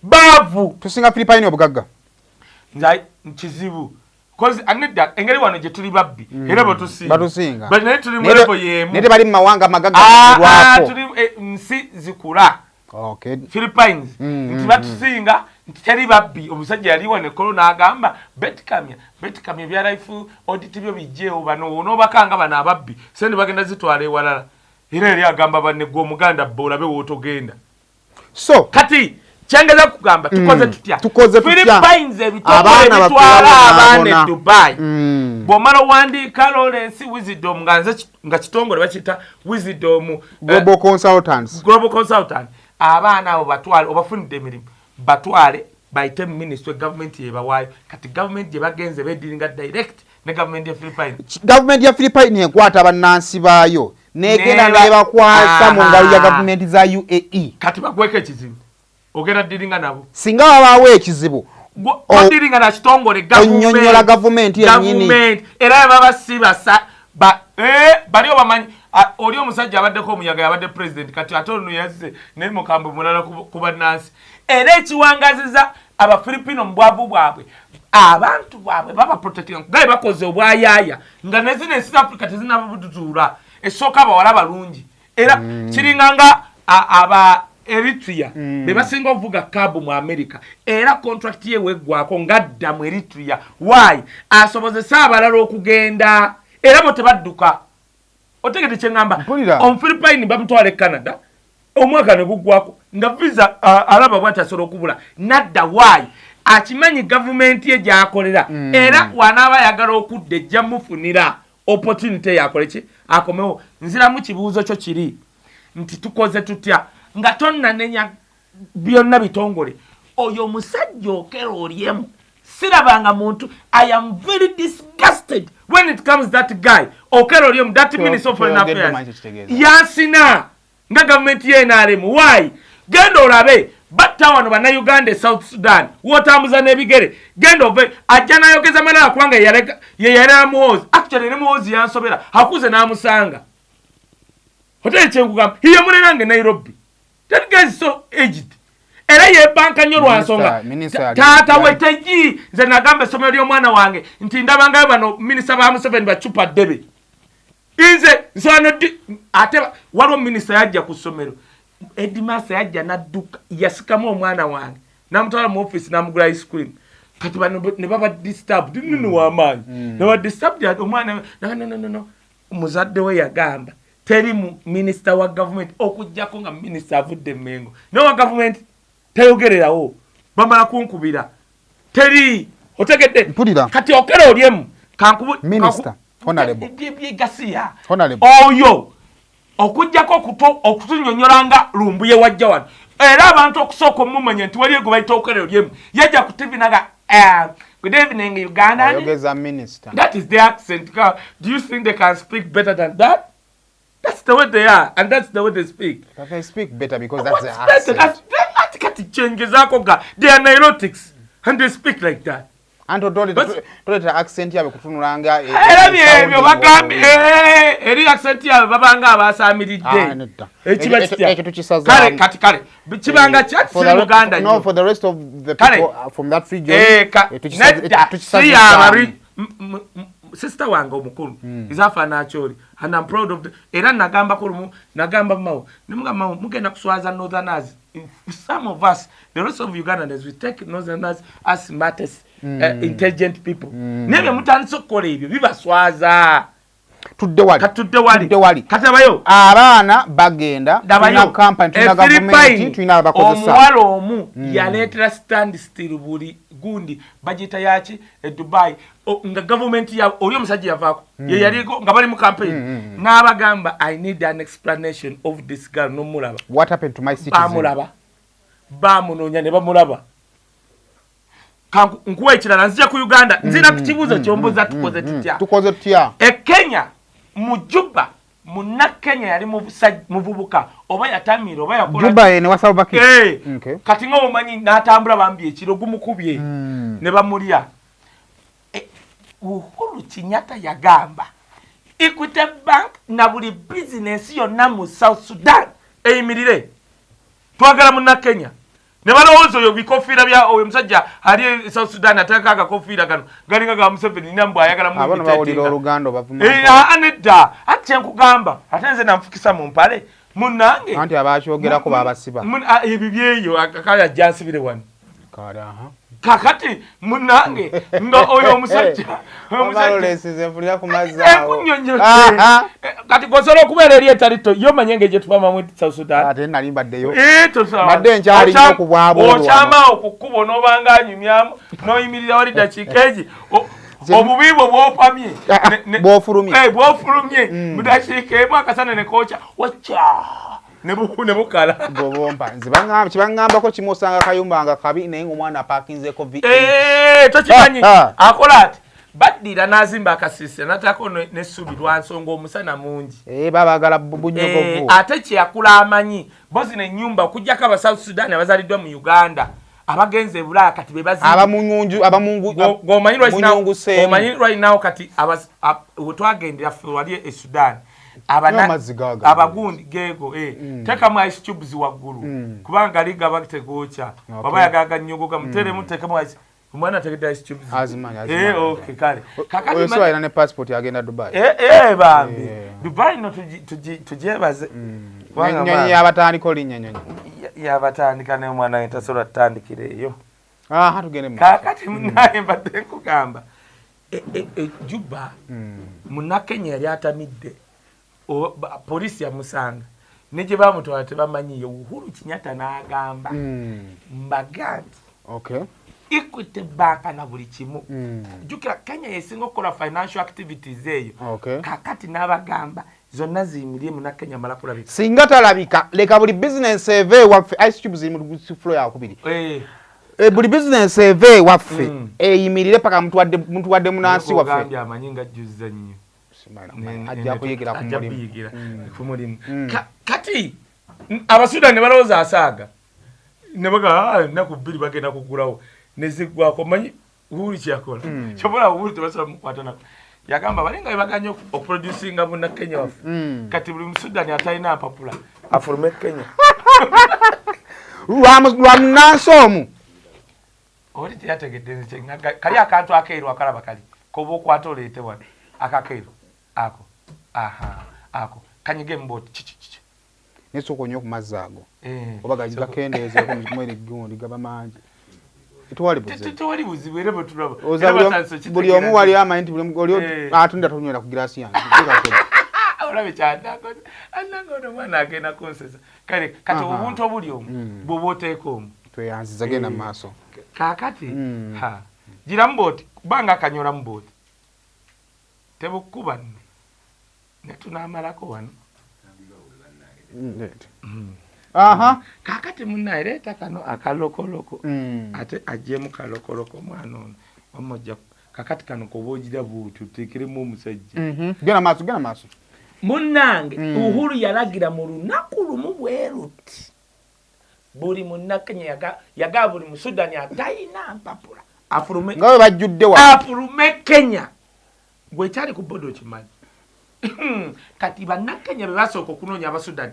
baavu. Tusinga Philippine obugagga? Nze kizibu cause anedda engeri wano gye tuli babbi era batusinga. Batusinga. But naye tuli mu level y'emu. Naye tebali mu mawanga magagga. Ah, lwako. Tuli nsi zikula. Philippines nti batusinga nti teri babbi. Omusajja yali wano ekolo n'agamba betkamya betkamya ebya life audit byo bijjeewo, bano onoobakanga bano ababbi sente bagenda zitwala ewalala. Era yali agamba banne, gwe omuganda bbe olabe wootogenda. So kati kyengeza kugamba tukoze tutya? Tukoze tutya? Philippines ebitongole Abaana bitwala bakubabonaabona. abaana e Dubai. Bw'omala owandiika Lawrence Wisdom, nga nze nga kitongole bakiyita Wisdom Global Consultants. Global Consultant, abaana abo batwale, obafunidde emirimu, batwale bayite mu ministry, gavumenti yebawaayo. Kati gavumenti gye bagenze bediringa direct ne gavumenti ya Philippines. Gavumenti ya Philippine ekwata bannansi baayo negenda nebakwasa mu ngalo ya gavumenti za UAE. Kati bagweko ekizibu, ogenda diringa nabo. Singa wabaawo ekizibu, odiringa na kitongole. Onnyonnyola gavumenti yennyini. Gavumenti era baba si basa ba bali obamanyi. Oli omusajja abaddeko omuyaga yabadde president, kati ate ono yazze naye mukambwe mulala ku bannansi. Era ekiwangaziza Abafilipino mu bwavu bwabwe, abantu bwabwe baba protecting gaye bakoze obwayaaya nga nezino ensi za Africa tezinaba esooka. Abawala balungi era kiringa nga aba Eritrea be basinga okuvuga cab mu America, era contract ye weggwako ngadda mu Eritrea. Why? Asobozese abalala okugenda, era bo tebadduka. Otegede kyeŋŋamba? Mpulira. Omufilipine bamutwala e Canada, omwaka ne guggwako nga visa alaba bwati asobola okubula nadda. Why? Akimanyi gavumenti ye gyakolera, era wanaaba ayagala okudda ejja mufunira opportunity yakole ki akomewo. Nziramu kibuuzo kyo kiri nti tukoze tutya nga tonnanenya byonna bitongole? Oyo omusajja Okera Oryem, sirabanga muntu. I am very disgusted when it comes that guy Okera Oryem, that minister of foreign Kyogedde affairs. Omanyi kyekitegeeza. Yansina nga gavumenti ye NRM. Why? Genda olabe batta wano Bannayuganda e South Sudan, wotambuza n'ebigere. Genda ove ajja n'ayogeza malala, kubanga ye yalera Muhoozi. Actually ne Muhoozi yansobera, akuze n'amusanga hoteri. Kyenkugamba, hiye mulerange Nairobi. That guy is so aged, era yebanka nnyo lwa nsonga Minister taata we tegi. Nze nagamba essomero ly'omwana wange nti ndabangayo bano minisita ba Museveni bacupa ddebe. Nze nsobola ate waliwo minisita yajja ku ssomero, headmaster yajja n'adduka, yasikamu omwana wange n'amutwala mu office n'amugula ice cream. Kati bano ne baba disturbed nini w'amaanyi, ne baba disturbed omwana. No, no, no, no, muzadde we yagamba teri mu minisita wa gavumenti okuggyako nga minisita avudde Emmengo, naye wa gavumenti tayogererawo, bamala kunkubira teri. Otegedde? Kati Okello Oryem. Minister, honorable. Gasiya oyo okuggyako okutunyonyola nga Lumbuye wajja wano, era abantu okusooka omumanya nti waliyo gwe bayita Okello Oryem, yajja ku TV naga, "Good evening, Uganda." Ayogeza minister. That is the accent. Do you think they can speak better than that? That's the way they are and that's the way they speak. But they speak better because that's the What's better? Accent. That's kati kyengezaako ga they are nilotics and they speak like that. Anti toleta accent yabe kutunulanga. Era byebyo bagambye, eri accent yaabwe babanga abasaamiridde. Ah, nedda. Ekiba kitya? Ekyo tukisazaamu. Kale kati kale kibanga kya For si Muganda no, nnyo. For the rest of the Kale. people from that region, Nedda, si tukisazizaamu. yabari sister wange omukulu izafaana Acholi and I'm proud of the, era nagambako lumu, nagamba Mawo, nemugamba, "Mawo, mugenda kuswaza northerners." Some of us, the rest of Ugandans, we take northerners as smartest intelligent people, naye bye mutandise okukola ebyo bibaswaza. Tudde wali. Katudde wali. Tudde wali. Kati abayo Abaana bagenda, Ndabayo. tulina kampani, tulina E gavumenti, Philippine, tulina abakozesa. Omuwala omu yaleetera stand still buli gundi bagiyita yaki e Dubai. Nga gavumenti ya oli omusajja yavaako ye yaliko nga bali mu campaign, n'abagamba, "I need an explanation of this girl," n'omulaba. What happened to my citizen? Bamulaba, bamunoonya ne bamulaba. Nkuwa ekirala, nzija ku Uganda, nzira ku kibuuzo kyombuuza, tukoze tutya? Tukoze tutya? E Kenya mu Juba, munnakenya yali muvubuka oba yatamira oba yakola. Juba ene wa Salva Kiir. Eh, Okay. kati nga omanyi n'atambula bambi ekiro gumukubye ne bamulya. Uhuru Kenyatta yagamba Equity Bank na buli bizinensi yonna mu South Sudan eyimirire, twagala munnakenya. Ne balowooza oyo bikofiira bya oyo omusajja ali e South Sudan ateekako akakofiira kano galinga ga Museveni nambw ayagala. Abano bawulira oluganda bavuma. Eh, aa, nedda, ate kyenkugamba, ate nze nanfukisa mu mpale munnange. Anti abakyogerako babasiba. Ebyo byeyo akaya ajja nsibire wano. Kale, aha. Kakati munnange nga oyo omusajja oyo omusajja Obalolesize nfulira ku mazzi awo. Enkunyonyote. Aha. Kati gosobola okubeera eri etalito yo omanye engeri gye tubamamu South Sudan. Ate nali mbaddeyo. Eh, tosobola. Mbadde nkyali nnyo ku bwabweru wano. Okyamaawo ku kkubo n'obanga anyumyamu n'oyimirira wali dakiika egi obubi bwo bwopamye. Ah, bw'ofulumye. Eh, bwofulumye mu dakiika emu akasana ne kookya wacca ne bukala. Gobompa nze kibaŋŋambako kimu, osanga akayumba nga kabi naye ngaomwana apaakinzeeko V8. Eh, tokimanyi. Ah, ah. Akola ati baddira n'azimba akasiisira n'ateekako n'essubi lwa nsonga omusana mungi. Eh, baba baagala Eh, bunyogovu. Ate kyeyakula amanyi bo zino ennyumba okuggyako aba South Sudan abazaliddwa mu Uganda abagenze e Bulaaya kati be bazimba. Abamunyunju abamungu Gwomanyi right now- munyunguseemu. omanyi right now kati wetwagendera ffe wali e Sudan N'amazzi gaago. Abagundi geego, eh, teekamu ice cubes waggulu kubanga gali gaba tegookya. Waba yagala ganyogoga muteremu, teekamu ice. Omwana ategedde ice cubes. Azimanyi, azimanyi. Eh, okay, kale kakati Oyo si alina ne passport agenda Dubai. Eh, eh, bambi Dubai no tugyebaze. Kubanga Ennyonyi bambi, yabatandika olinnya ennyonyi. Yabatandika naye omwana we tasobola tutandikira eyo. Aha, tugende mu maaso. Kakati munaye mbadde nkugamba Juba munnakenya yali atamidde, poliisi yamusanga ne gye bamutwala tebamanyiyo. Uhuru Kenyatta n'agamba mbaga nti Equity Bank na buli kimu, jjukira Kenya yesinga okukola financial activities eyo. Kakati n'abagamba zonna ziyimirire munnakenya mala kulabika. Singa talabika, leka buli bizinensi eve ewaffe. Ice cubes ziri mu floor yakubiri. Eh, Buli bizinensi eve ewaffe eyimirire paka mutuwadde munansi waffe. Ogambye amanyi nga ajjuzza nnyo. Ajja kuyigira ku Ajja mulimu. kuyigira ku mulimu. Kati Abasudan ne balowooza asaaga ne baga, "Ah, ennaku 2 bagenda kugulawo," ne ziggwako. Manyi Uhuru kyeyakola kyobola Uhuru tebasobola mukwata nako. Yagamba balinga bebaganye okuproducinga munnakenya waffe. Kati buli Musudani atalina mpapula afulume Kenya. Lwa munansi omu. Oli teyategedde nze kali akantu akeeru akalaba kali koba okwata oleete wano akakeeru ako. Aha, ako kanyige mboti kiki kiki. Naye sooka onywe ku mazzi ago. Eh, Oba gakendeezeeko mweri gundi gaba mangi. Tewali buzibu. Tewali buzibu era bwe tulaba. Oza buli omu wali amanyi nti buli omu eh. atunda tonywera ku giraasi yange. Olabe kyandako. Ananga ono mwana agenda kunsesa. Kale kati obuntu obuli omu bw'oba oteeka omu. Tweyanziza genda Eh. mu maaso. Kaakati ha giramu bw'oti kubanga akanyoramu bw'oti. Tebukkuba nno. Ne tunaamalako wano. Aha. Kaakati munnaye leeta kano akalokoloko. Ate aggyemu kalokoloko omwana ono. Wamma ojja kakati kano koba ogira bw'oti oteekeremu omusajja. Genda maaso, genda maaso. Munnange Uhuru yalagira mu lunaku lumu bwe luti. Buli munnakenya yagaa buli Musudani atalina mpapula afulume Nga bwe bajjudde wano. Afulume Kenya. Gwe kyali ku boda okimanyi. Kati bannakenya be basooka okunoonya Abasudani.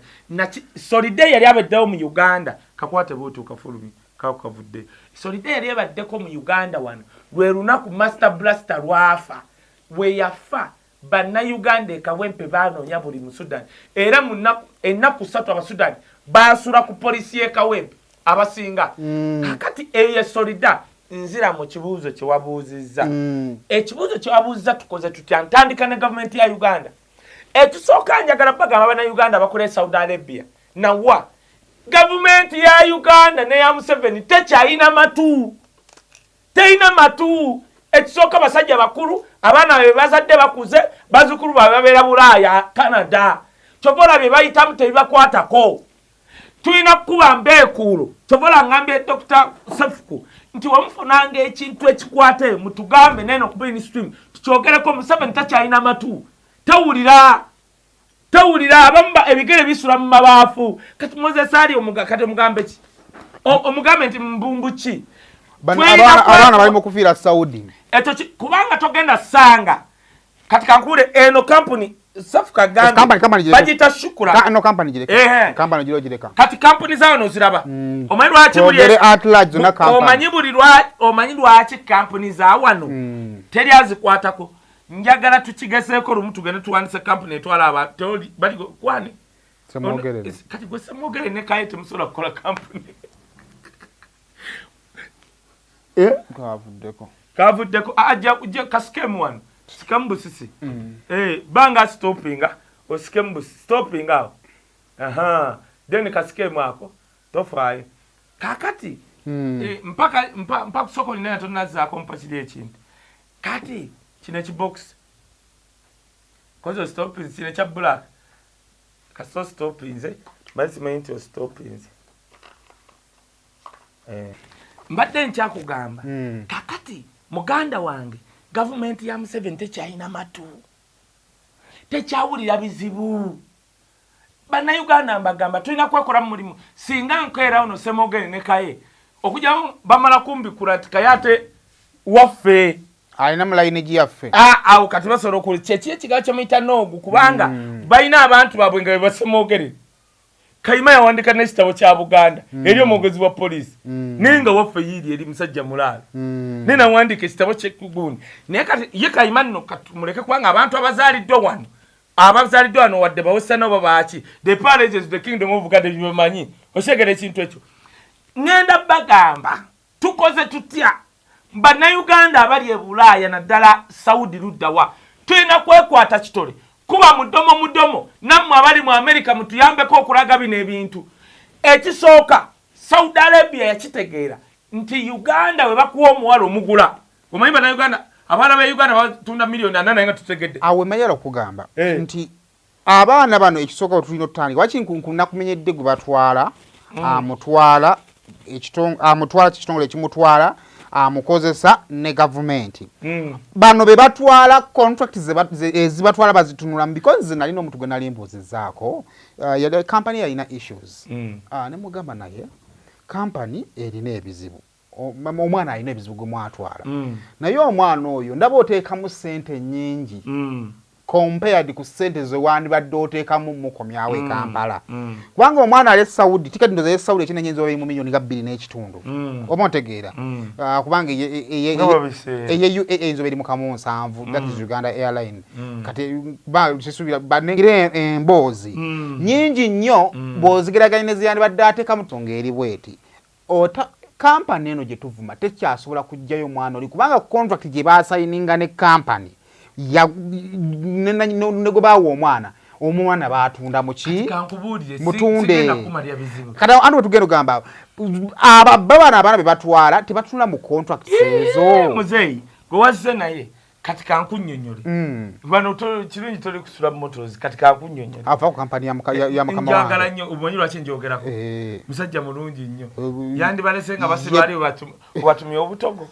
Solide yali abaddewo mu Uganda. Kakwate bw'oti okafulumye, kako kavudde. Solide yali abaddeko mu Uganda wano. Lwe lunaku Master Blaster lw'afa. We yafa bannayuganda e Kawempe baanoonya buli Musudani. Era mu ennaku 3 Abasudani baasula ku poliisi y'e Kawempe abasinga. Kakati eyo ye Solida. Nzira mu kibuuzo kye wabuuzizza. Ekibuuzo kye wabuuzizza tukoze tutya? Ntandika ne gavumenti ya Uganda. Ekisooka njagala bagamba bannayuganda abakola e Saudi Arabia nawa gavumenti ya Uganda n'eya Museveni tekyalina matu. Terina matu. Ekisooka basajja bakulu, abaana be bazadde bakuze, bazzukulu baabwe babeera Bulaaya, Canada. Kyova olaba bye bayitamu tebibakwatako. Tulina kukuba mbeekuulo. Kyova olaba ngambye Dr. Sefuku nti wemufunanga ekintu ekikwata eyo mutugambe neno ku mainstream tukyogereko. Museveni takyalina matu, tawulira, tawulira. Abamu ebigere bisula mu mabaafu. Kati Moses ali kati omugambe ki? Omugambe nti mbumbu ki? Abaana bali mu kufiira Saudi. Ekyo kubanga togenda sanga. Kati kankule eno company Safu kagambe. Company gireka. Bagiyita Shukura. No company gireka. Company giro gireka. Kati company zawo noziraba. Omanyi lwaki buli Twogere at large zonna company. Omanyi buli omanyi lwaki company za wano. Teri azikwatako. Njagala tukigezeeko lumu tugende tuwandise company etwala aba toli bali kwani? Semwogerere. Kati gwe Semwogerere ne Kaye temusobola kukola company. Kavuddeko. Kavuddeko. Ajja kasikemu wano. Sikamu busisi. Banga stoppinga. Osikemu busisi. Stoppinga awo. Aha. Then kasikemu ako. Tofaayo. Kakati. Mpaka kusoko nina tonazaako mpa kiri ekintu. Kati kino ekibox. Kozo stopping kino ekya black. Kaso stoppinze. Bali simanyi nti ostopinze. Mbadde nkyakugamba. Kakati muganda wange gavumenti ya Museveni tekyalina matu. Tekyawulira bizibu. Bannayuganda mbagamba tulina kwekola mu mulimu. Singa nkeera ono Semwogere ne Kaye okujjawo bamala kumbikula nti Kaye ate waffe. Alina mu layini gyaffe. Awo kati basobola okuli kyeki ekigambo kye muyita noogu kubanga balina abantu baabwe nga be basemwogere. Kayima yawandika n'ekitabo kya Buganda eri omwogezi wa poliisi. Naye nga waffe yiiri eri musajja mulaalo. Naye nawandiika ekitabo kye gundi. Naye kati ye Kayima nno katumuleke kubanga abantu abazaaliddwa wano, abazaaliddwa wano wadde bawesana oba baaki, the palaces, the kingdom of Buganda bye bamanyi. Okyegera ekintu ekyo. Ŋŋenda bagamba tukoze tutya? Bannayuganda abali e Bulaaya naddala Saudi luddawa tulina kwekwata kitole kuba mudomo mudomo. Nammwe abali mu Amerika mutuyambeko okulaga bino ebintu. Ekisooka Saudi Arabia yakitegeera nti Uganda bwe bakuwa omuwala omugula. Omanyi bannayuganda abaana ba Uganda batunda miliyoni 40 naye nga tutegedde. Awo emanyala okugamba nti abaana bano ekisooka tulina otutandika waki nakumenyedde gwe batwala amutwala amutwala kitongole ekimutwala amukozesa ne gavumenti. Bano be batwala contract ezibatwala bazitunulamu because nze nalina omuntu gwe nali mbuuzizaako, yali company yalina issues. Ne mugamba naye company erina ebizibu, omwana alina ebizibu gwe mwatwala, naye omwana oyo ndaba oteekamu ssente nnyingi. Compared ku ssente zewandibadde oteekamu mukomyawo e Kampala, kubanga omwana ali e Saudi, tiketi ndoza ye Saudi ekinenye oba mu miliyoni nga 2.5, oba ontegeera? Ah, kubanga Nga babiseera. Eye UAE eyinza oba eri mu kamu 70, that is Uganda Airline. Kati sisuubira banengire emboozi nyingi nnyo bw'ozigeraganya ne ziyandibadde ateekamu. Nsonga eri bweti: ota kampani eno gye tuvuma tekyasobola kuggyayo omwana oli, kubanga contract gye basayininga ne kampani ne gwe baawa omwana, omwana baatunda muki? Kankubuulire, Mutunde. Sigenda kumalya bizibu. Kati anti wetugenda ogamba ababba bano, abaana be batwala tebatunula mu contracts ezo. Muzeeyi gwe wazze naye, kati kankunnyonnyole. Bano kirungi toli kusula motors, kati kankunnyonnyole. Ava ku kampani ya mukama Njagala wange. nnyo. Omanyi lwaki njogerako? Musajja mulungi nnyo. Yandibalese nga basibaali webatumye obutogo,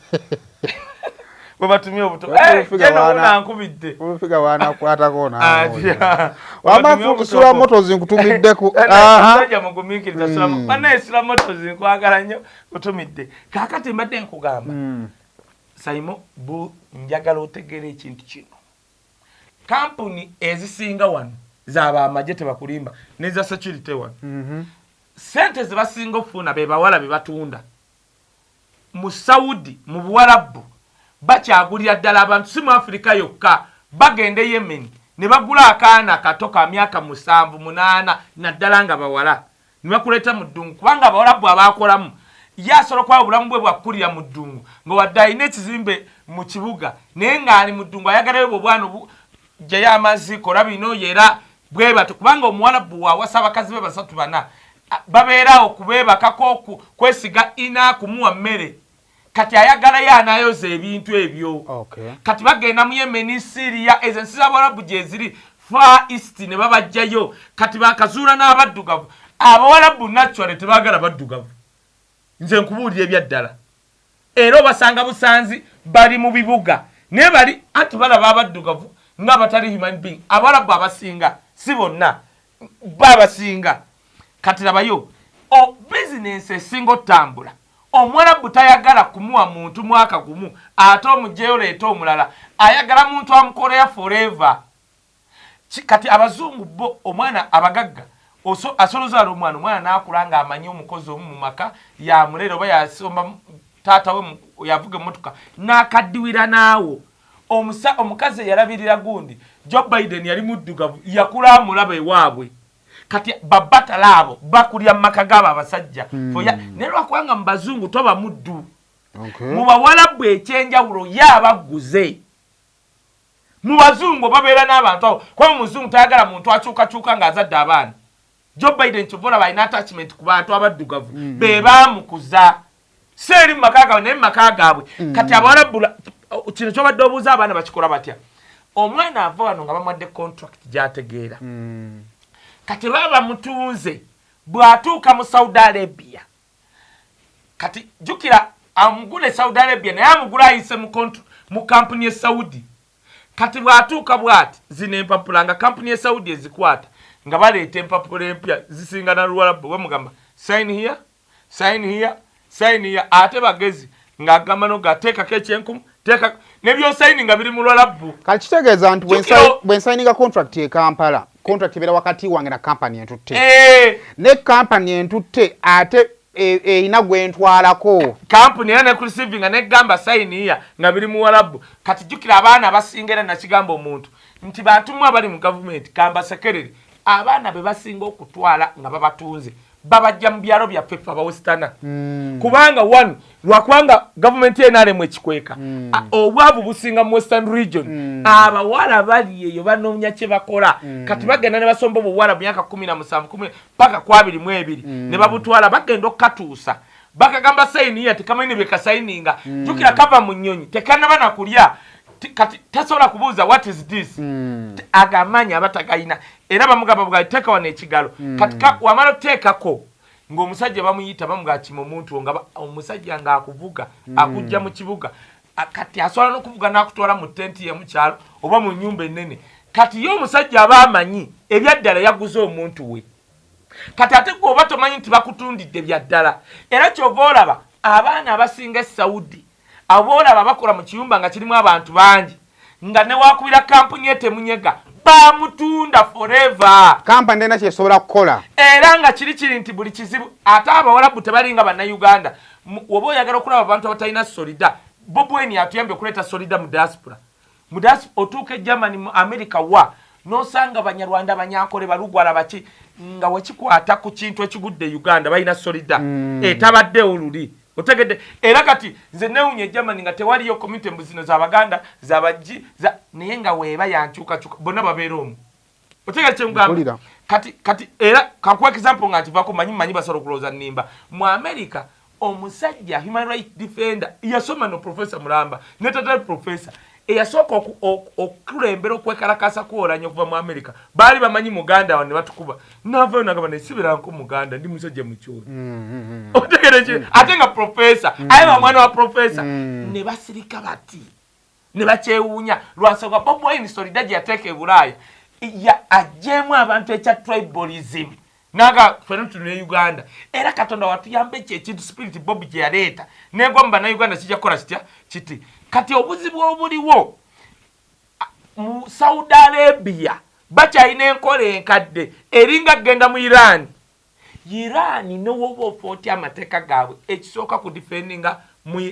webatumye obutogo. Fuga Jeno unankubidde. Olufiga wanakwatako. Atya. Wama Sula Motors, nkutumiddeko. Aha. Musajja mugumiikiriza. Banaye Sula Motors, nkwagala nnyo, kutumidde. Kaakati mbadde nkugamba, Saimo, bu njagala otegeera ekintu kino. Kampuni ezisinga wano zaba amagye, tebakulimba, neza security wano, sente zebasinga okufuna be bawala be batunda mu Saudi, mu Buwarabu. Bakyagulira ddala abantu, si mu Afirika yokka. Bagenda e Yemen ne bagula akaana kato ka myaka 7, 8, naddala nga bawala, ne bakuleeta mu ddungu, kubanga abawalabu abakolamu ye asobola okuba obulamu bwe bwakkulira mu ddungu, nga wadde alina ekizimbe mu kibuga, naye ng'ali mu ddungu, ayagalayo bwe obwana jjayo amazzi, kola bino yera bwe batyo. Kubanga omuwalabu waawasa abakazi be basatu, bana, babeeraawo kubeebakako, kwesiga ina kumuwa mmere. Kati ayagalayo anaayoza ebintu ebyo. Kati bagenda mu Yemeni, Siriya, ezo ensi z'abawalabu gyeziri, Far East, ne babajjayo. Kati bakazuula n'abaddugavu. Abawalabu naturally tebaagala baddugavu, nze nkubuulira ebyaddala. Era obasanga busanzi bali mu bibuga, naye bali anti balaba abaddugavu nga batali human being. Abawalabu abasinga, si bonna, babasinga. Kati labayo o bizinensi esinga otambula. Omuwalabu tayagala kumuwa muntu mwaka gumu ate omugyeyo leeta omulala. Ayagala muntu amukoleya forever. Kati abazungu bo omwana, abagagga asobola ozaala omwana, omwana n'akula ng'amanyi omukozi omu mu maka yamulera, oba yasomba taata we yavuga emmotoka n'akaddiwira naawo. Omukazi eyalabirira gundi Joe Biden yali muddugavu, yakula amulaba ewaabwe. Kati babatala abo bakulya mu maka gaabo abasajja. Naye lwakubanga mu bazungu toba muddu. Mu bawalabu ekyenjawulo ye abaguze. Mu bazungu babeera n'abantu abo, kuba mu muzungu tayagala muntu akyukakyuka ng'azadde abaana. Joe Biden kyova olaba alina attachment ku bantu abaddugavu, be baamukuza, si eri mu maka gaabwe, naye mu maka gaabwe. Kati abawalabu, kino kyobadde obuuza, abaana bakikola batya? Omwana ava wano nga bamuwadde contract gy'ategeera. Kati baba bamutunze, bw'atuuka mu Saudi Arabia, kati jjukira amugula e Saudi Arabia, naye amugula ayise mu kampuni e Saudi. Kati bw'atuuka bw'ati, zino empapula nga kampuni e Saudi ezikwata, nga baleeta empapula empya zisinga na Luwalabu. Bamugamba, "Sign here, sign here, sign here." Ate bagezi ng'agamba noga teekako ekyenkumu, teeka nebyosaini nga biri mu Lwalabu. Kati kitegeeza nti bwe nsayininga contract e Kampala, contract ebeera wakati wange na kampani entutte, ne kampani entutte ate erina gwentwalako. Kampuni era nekureceivinga negamba, "Sign here," nga biri mu Walabu. Kati jjukira abaana abasinga, era nakigamba omuntu nti bantu mu abali mu gavumenti kambasekerere, abaana be basinga okutwala nga babatunze babajja mu byalo byaffe ffe abawesitana. Kubanga one, lwakubanga gavumenti NRM ekikweka, obwavu businga mu Western Region. Abawala bali eyo banoonya kye bakola. Kati bagenda ne basomba obuwala mu myaka 17 paka ku 22, ne babutwala. Bagenda okukatuusa, bakagamba, "Sign here." Tekamanyi ne bekasayininga. Jjukira kava mu nnyonyi, tekanaba nakulya. Kati tasobola kubuuza, "What is this?" Agamanyi aba tagayina, era bamugamba buga, "Teeka wano ekigalo." Kati wamala oteekako, ng'omusajja bamuyita, bamugaa, "Kima omuntu." Nga omusajja ng'akuvuga, akujja mu kibuga. Kati asobola n'okuvuga n'akutwala mu tenti ye mu kyalo oba mu nnyumba ennene. Kati ye omusajja aba amanyi ebyaddala yaguze omuntu we. Kati ate gwe oba tomanyi nti bakutundidde byaddala. Era kyova olaba abaana abasinga e Saudi, abo olaba bakola mu kiyumba nga kirimu abantu bangi, nga newakubira kampuni etemunyega. Bamutunda forever. Kampani terina kyesobola kukola. Era nga kiri kiri nti buli kizibu ate abawalabu tebalinga bannayuganda. Woba oyagala okulaba abantu abatalina solida, Bobi Wine atuyambye okuleeta solida mu diaspora. Mu diaspora otuuka e Germany, mu America wa nosanga Banyarwanda, Banyankole, Balugwala baki nga wekikwata ku kintu ekigudde e Uganda balina solida etabaddewo luli. Otegedde? Era kati nze newunya e Germany nga tewaliyo community mbu zino z'Abaganda z'abajji za, naye nga weeba yankyukakyuka bonna babeera omwo. Otegedde kye nkugamba? Mpulira. Kati, kati era kankuwa example nga nkivako, manyi, manyi basobola okulowooza nnimba. Mu America omusajja human right defender yasoma no professor mulamba ne tata professor eyasooka okukulembera okwekalakasa kwolanya okuva mu America, baali bamanyi muganda wa ne batukuba navayo nagamba nesiberanko muganda, ndi musajja mukyoli. Otegere ki? Ate nga professor aye ba mwana wa professor ne basirika bati ne bakyewuunya lwansonga Bobi Wine solida gye yateeka e Bulaaya ya agyemu abantu ekya tribalism naga ffena tuli ne Uganda. Era Katonda watuyamba ekyo ekintu spirit Bobi gye yaleeta negwa mu bannayuganda kijja kukola kitya kiti. Kati obuzibu obuliwo mu Saudi Arabia bakyalina enkola enkadde eringa kugenda mu Iran. Iran newoba ofa otya amateeka gaabwe ekisooka ku defendinga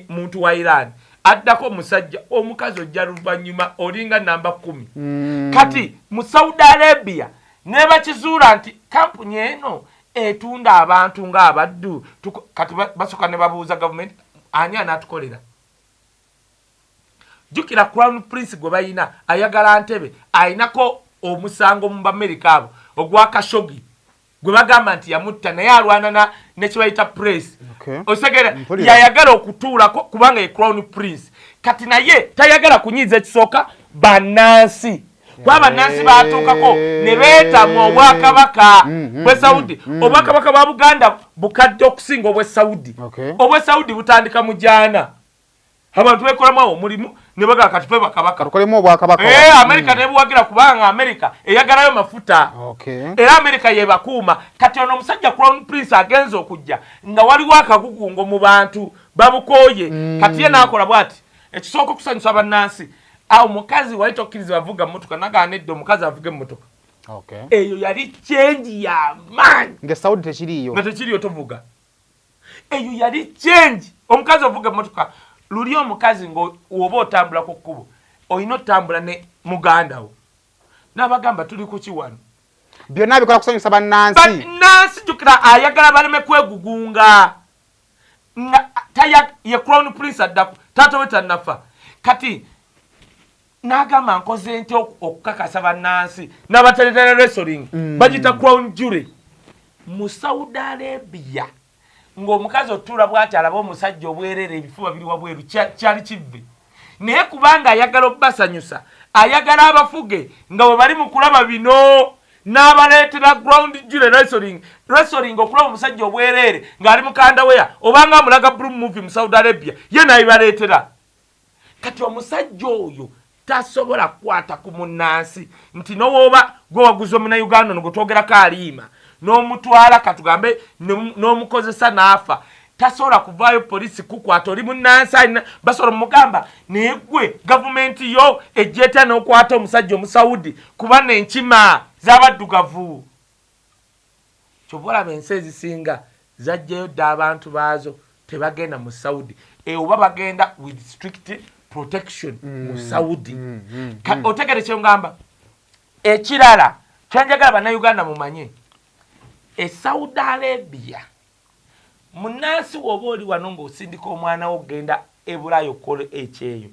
muntu wa Iran addako omusajja, omukazi ojja luvannyuma olinga namba 10. Kati mu Saudi Arabia nebakizuula nti kampuni eno etunda abantu ng'abaddu, kati basooka ne babuuza gavumenti ani anaatukolera. Jjukira Crown Prince gwe balina ayagala ntebe, ayinako omusango mu Bamerika abo ogwa Khashoggi gwe bagamba nti yamutta, naye alwana ne kye bayita press. Otegera? Mpulira. Yayagala okutuulako kubanga ye Crown Prince. Kati naye tayagala kunyiiza ekisooka bannansi, kuba bannansi batuukako ne beetamwa obwakabaka bwe Saudi. Obwakabaka bwa Buganda bukadde okusinga obwe Saudi. Obwe Saudi butandika mu gyana, abantu bekolamu awo omulimu ne bagamba kati fe bakabaka, Tukolemu obwakabaka. Amerika nebuwagira kubanga Amerika eyagalayo mafuta. Era Amerika yebakuuma. Kati ono omusajja Crown Prince agenza okujja nga waliwo akagugungo mu bantu babukooye. Kati ye n'akola bw'ati, ekisooka okusanyusa bannansi, awo omukazi wali tokkiriza bavuga mmotoka, nagaana edda omukazi avuga emmotoka. Eyo yali change y'amaanyi. Nga Saudi tekiriiyo. Nga tekiriyo tovuga. Eyo yali change, omukazi ovuga emmotoka. Luli omukazi ng'oba otambula ku kkubo olina otambula ne muganda wo, n'abagamba tuli ku ki wano. Byonna bikola kusanyusa bannansi. Bannansi, jjukira ayagala baleme kwegugunga nga taya ye Crown Prince addako taata we tannafa. Kati n'agamba nkoze ntya okukakasa bannansi n'abateretera wrestling bagiyita Crown Jewel mu Saudi Arabia, ng'omukazi otuula bw'ati alaba omusajja obwereere ebifuba biri wabweru, kyali kivve, naye kubanga ayagala obbasanyusa, ayagala abafuge nga bwe bali mu kulaba bino, n'abaleetera ground jule wrestling, wrestling okulaba omusajja obwereere ng'ali mu kandaweya obanga amulaga blue movie mu Saudi Arabia, ye n'abibaleetera. Kati omusajja oyo tasobola kukwata ku munnansi nti nowooba gwe waguza omunnayuganda ono gwe twogerako aliima n'omutwala katugambe n'omukozesa n'afa, tasobola kuvaayo poliisi kukwata, oli munnansi alina basobola omugamba naye gwe gavumenti yo ejja etya n'okwata omusajja omusaudi kuba n'enkima z'abaddugavu. Kyova olaba ensi ezisinga zajjayo dda abantu baazo tebagenda mu Saudi, oba bagenda with strict protection mu Saudi. Otegere kyengamba. Ekirala kyenjagala bannayuganda mumanye, e Saudi Arabia munnansi woba oli wano ng'osindika omwana wo okugenda e Bulaaya okukola ekyeyo,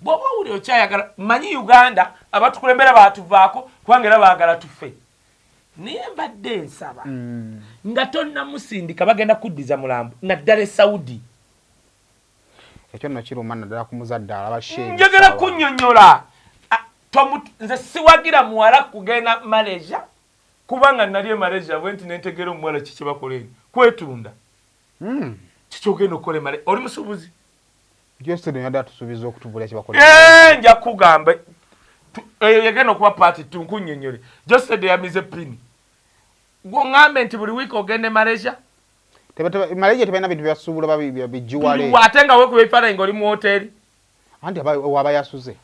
bw'oba owulira okyayagala, manyi Uganda abatukulembera baatuvaako kubanga era baagala tufe, naye mbadde nsaba nga tonnamusindika bagenda kuddiza mulambo naddala e Saudi. Ekyo nno kiruma naddala ku muzadde alaba shame. Njagala kunnyonnyola, nze siwagira muwala kugenda Malaysia kubanga nali e Malaysia bwe nti nentegeera omuwala kiki bakola eno kwetunda. Kiki ogenda okukola e Malaysia? Oli musuubuzi? Atusuubiza okutubuulira kye bakola. Nja kugamba eyo yegenda okuba part two, nkunnyonnyole. Josede yamize pini, gwe nti buli wiiki ogenda e Malaysia. Malaysia tebalina bintu byasuubula bijjuwale. Ate nga weekuba ebifaananyi ng'oli mu woteeri. Anti waba yasuze.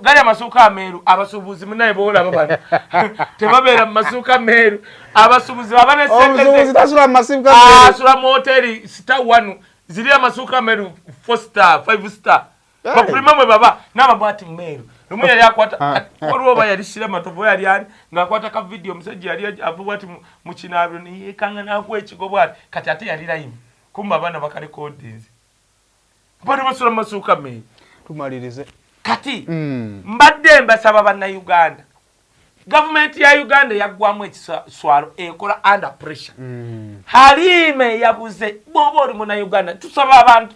Gali amasuuka ameeru, abasuubuzi munaye boolaba bano tebabeera mu masuuka ameeru. Abasuubuzi baba ne sente, tasula mu masuuka ameeru, asula mu hoteri star 1, ziri amasuuka ameeru 4 star 5 star bapulima mwe baba n'ababwa ati meeru. Lumu yali akwata, waliwo oba yali Shira Matovu yali ani ng'akwata ka vidiyo, omusajja yali ava ati mu kinaabiro neyeekanga n'akuwa ekigo bwati, kati ate yali live, kumbe abaana bakarekodinze bano basula mu masuuka ameeru. Tumalirize kati mbadde mbasaba bannayuganda, gavumenti ya Uganda yaggwamu ekiswalo, ekola under pressure. Halima yabuze, bw'oba oli munnayuganda, tusaba abantu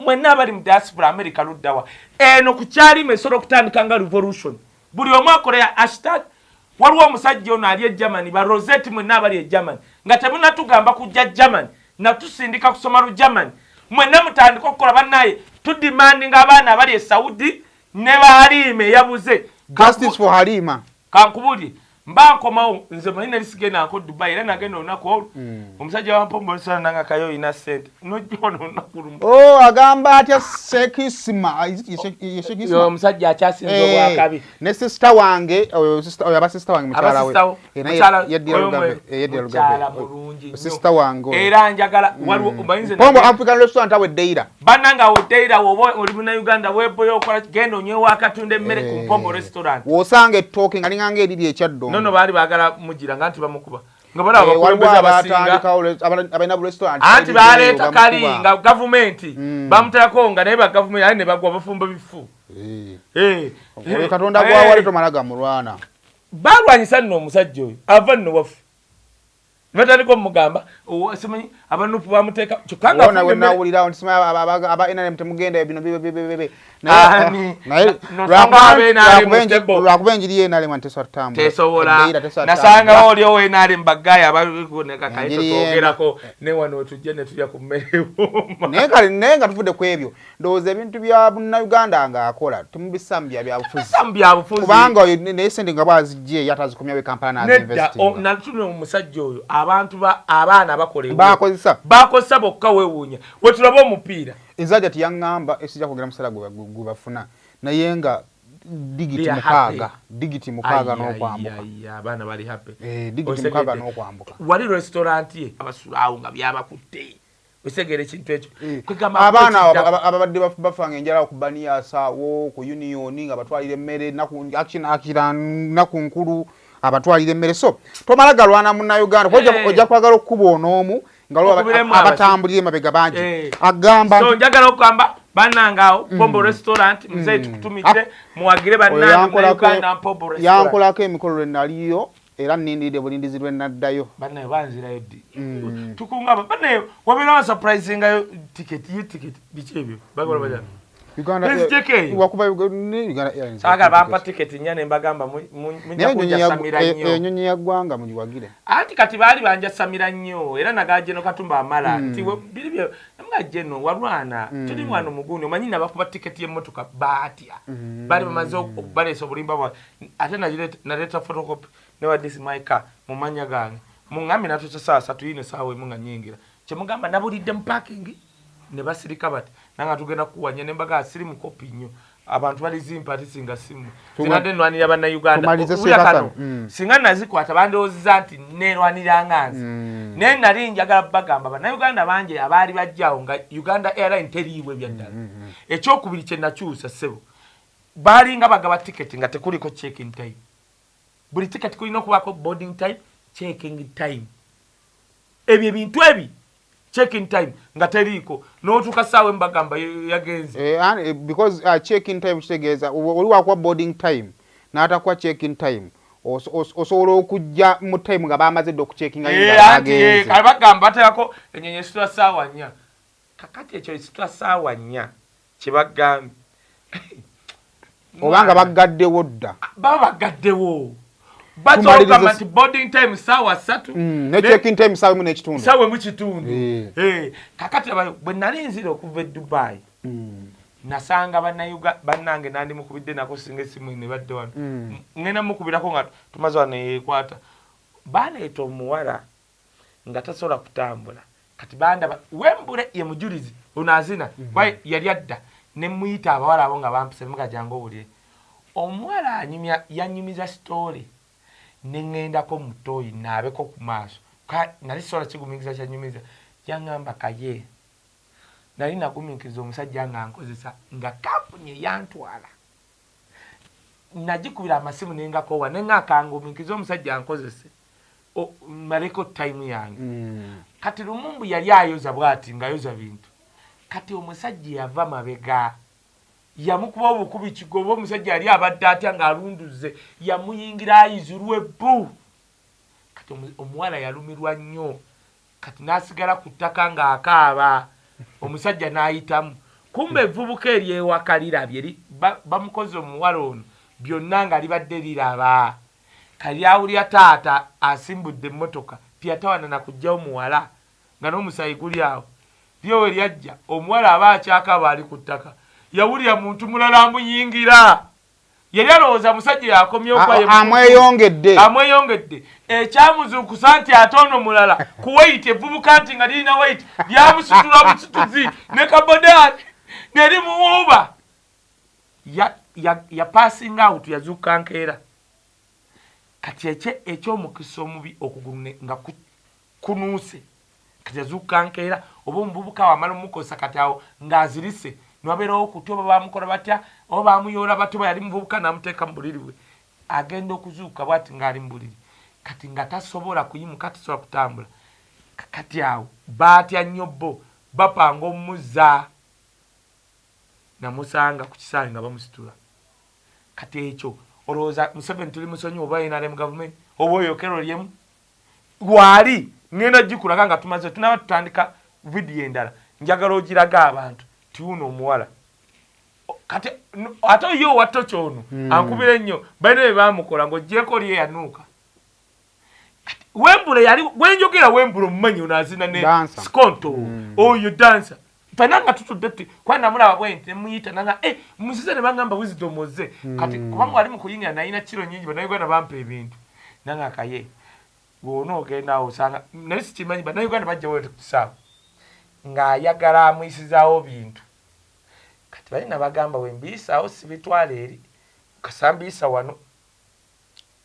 mwenna abali mu diaspora, America luddawa eno ku kyalima esobola okutandika nga revolution, buli omu akola ya hashtag. Waliwo omusajja ono ali e Germany, ba Rosette mwenna abali e Germany, nga temunatugamba kujja Germany natusindika kusoma lu Germany, mwenna mutandika okukola bannaye. Tudemandinga abaana abali e Saudi ne ba Halima eyabuze. Justice for Halima. Kankubulye, mba nkomawo nze manyi nali sigendako Dubai, era nagenda olunaku olwo omusajja wampombo nsala nanga kayo oyina ssente nojja wano olunaku lumu. Oh, agamba atya Sekisima? Omusajja akyasinza obwakabi. Ne sister wange oyo, oyo aba sister wange mukyala we mukyala mulungi. Sister wange. Era njagala waliwo omanyize Pombo African Restaurant awe Deira. Bannange awo Deira, woba oli munnayuganda weboyo okola, genda onywewo akatunda emmere ku Mpombo Restaurant. Wosanga ettooke nga linganga eriri ekyaddo. Nono baali baagala mugira nga nti bamukuba nga balaba abakulembeze abasinga abalina bu restaurant. Anti baleeta kali nga gavumenti bamuteekako nga naye bagavumenti aye ne bagwa bafumba bifu. Oyo Katonda gwawali tomala gamulwana. Balwanyisa nno omusajja oyo ava nno waffe batandika omugamba simanyi abanupu bamuteeka kyokka nga wenawulirawo nti simanyi aba NRM temugenda bino bibebebebe, naye lwakuba enjiri ye NRM tesobola tutambula. Tesobola. Nasangawo oli owa NRM baggaaya abaekakaye ne wano tujje ne tulya ku mmere. Naye kale, naye nga tuvudde ku ebyo, ndowooza ebintu bya munnayuganda ng'akola temubissa mu byabufuzi, kubanga oyo naye sente nga bwazijje yatazikomyawo e Kampala n'azinvestinga. Natuna omusajja oyo abantu abaana bakola bakozesa bakozesa bokka, weewuunya wetulaba omupiira. Enzajja tiyaŋŋamba esijja kwogera musala gwe bafuna, naye nga digit 6, digit 6 n'okwambuka. Abaana bali happy. Digit 6 n'okwambuka. Wali restaurant ye abasula nga byabakutte, osegera ekintu ekyo. Abaana ababadde bafanga enjala ku Baniyasaawo ku Union nga batwalira emmere akira naku nkulu abatwalira emmere. So tomala galwana munnayuganda, ojja kwagala okukuba onoomu nga abatambulira emabega bangi. Agamba so njagala okugamba bannange awo Pombo Restaurant, muzeeyi tukutumidde muwagire bannange Uganda Mpombo Restaurant. Yankolako emikolo lwe naliyo, era nnindiridde bulindizi lwe naddayo. Bannaye banzirayo ddi tukungaba bannaye wabeerawo surprisingayo ticket ye ticket biki ebyo bakola batya? Saagala bampa tiketi nnya ne mbagamba mujja kunjasamira nnyo. Enyonyi ya ggwanga mugiwagire. Anti kati baali banjasamira nnyo, era nagaa Geno Katumba amala nti biri bye nga Geno walwana tuli mwana omugundi omanyi nabakuba tiketi y'emmotoka baatya baali bamaze baleesa obulimba bwa ate naleeta photocopy newa this my car mu mannya gange muŋŋambe natuuse saa 3 yino saawa 1 nga nnyingira kyemugamba nabulidde mu parking ne basirika bati nanga tugenda kukuwanya ne mbaga siri mukopi nnyo abantu balizimpa ate singa simu sinadde nnwanira bannayuganda kano singa nazikwata bandowoozeza nti neerwaniranga nze, naye nali njagala bagamba bannayuganda bangi abaali bajjaawo nga Uganda Airline teriiwo ebyaddala. Ekyokubiri kye nakyusa ssebo, baalinga bagaba tiketi nga tekuliko checking time. Buli tiketi kulina okubaako boarding time, checking time, ebyo ebintu ebi checking time nga teriiko n'otuuka saawa emu bagamba yagenze. Because checking time kitegeeza oli wakuwa boarding time n'atakuwa checking time, osobola okujja mu time nga bamaze dda okucheckinga. Kale bagamba bateekako enyonyi esitula saawa 4. Kakati ekyo esitula saawa 4 kyebagambye Obanga baggaddewo dda. Baba bagaddewo bakyogamba nti boarding time saawa 3. Ne checking time saawa 1 n'ekitundu. Saawa 1 kitundu. Kakati bwe nali nzira okuva e Dubai nasanga bannayuga bannange nandimukubidde nako singa esimu ne badde wano ngenda mukubirako nga tumaze wano yeekwata baleeta omuwala nga tasobola kutambula. Kati bandaba wembule ye mujulizi ono azina kuba yali adda. Ne muyita abawala abo nga bampise muga jangu owulire. Omuwala anyumya yanyumiza story ne ŋŋendako mu ttooyi naabeko ku maaso. Nali sisobola kigumiikiriza kyanyumiza. Yaŋŋamba kaye nali nagumiikiriza omusajja nga ankozesa nga kampuni eyantwala nagikubira amasimu ne ngakoowa ne nga kangumiikirize omusajja ankozese maleko time yange. Kati lumumbu yali ayoza bwati ng'ayoza bintu. Kati omusajja yava mabega yamukuba obukubi kigoba omusajja yali abadde atya ng'alunduze yamuyingira ayizulwa ebbu. Kati omuwala yalumirwa nnyo kati n'asigala ku ttaka ng'akaaba omusajja n'ayitamu. Kumbe evvubuka ery'ewaka lirabye bamukoze omuwala ono byonna nga libadde liraba. Kali lyawulira taata asimbudde emmotoka teyatawana na kuggyawo muwala nga n'omusaayi guli awo. Lyo we lyajja omuwala aba akyakaaba ali ku ttaka yawulira muntu mulala amuyingira. Yali alowooza musajja yakomyewo kuba ye amweyongedde. Amweyongedde. Ekyamuzuukusa nti ate ono mulala ku weight evvubuka nti nga lirina weight lyamusitula busituzi ne kabodaani ne limuwuuba. Ya ya passing out yazuukuka nkeera. Kati eky'omukisa omubi okugulu nga kunuuse. Kati yazuukuka nkeera oba omuvubuka wamala omukozesa kati awo ng'azirise newabeerawo okutya oba bamukola batya oba bamuyoola batya oba yali muvubuka n'amuteeka mu buliri bwe. Agenda okuzuukuka bw'ati ng'ali mu buliri kati nga tasobola kuyimuka tasobola kutambula. Kati awo baatya nnyo bo bapanga omuzza namusanga ku kisaawe nga bamusitula. Kati ekyo olowooza Museveni tuli musonyiwa oba NRM government oba oyo Okello Oryem waali ngenda gikulaga nga tumaze tunaba tutandika vidiyo endala njagala ogiraga abantu tiwuno omuwala kati ate ye owa toki ono ankubira ennyo balina bye bamukola ng'ogyeko oli eyanuuka. Wembule yali gwenjogera Wembule omumanyi ono azina ne Skonto oyo dancer fena nga tutudde tuti kuba namulaba bwe nti nemuyita nanga eh muzize ne bangamba Wisdom ozze kati kubanga wali mu kuyingira nalina kiro nyingi bannayuganda bampa ebintu nanga kaye bw'ona ogenda awo osanga naye sikimanyi bannayuganda bajja wete ku kisaawe ng'ayagala amuyisizaawo bintu kati bali nabagamba we mbiyisaawo sibitwala eri kasa mbiyisa wano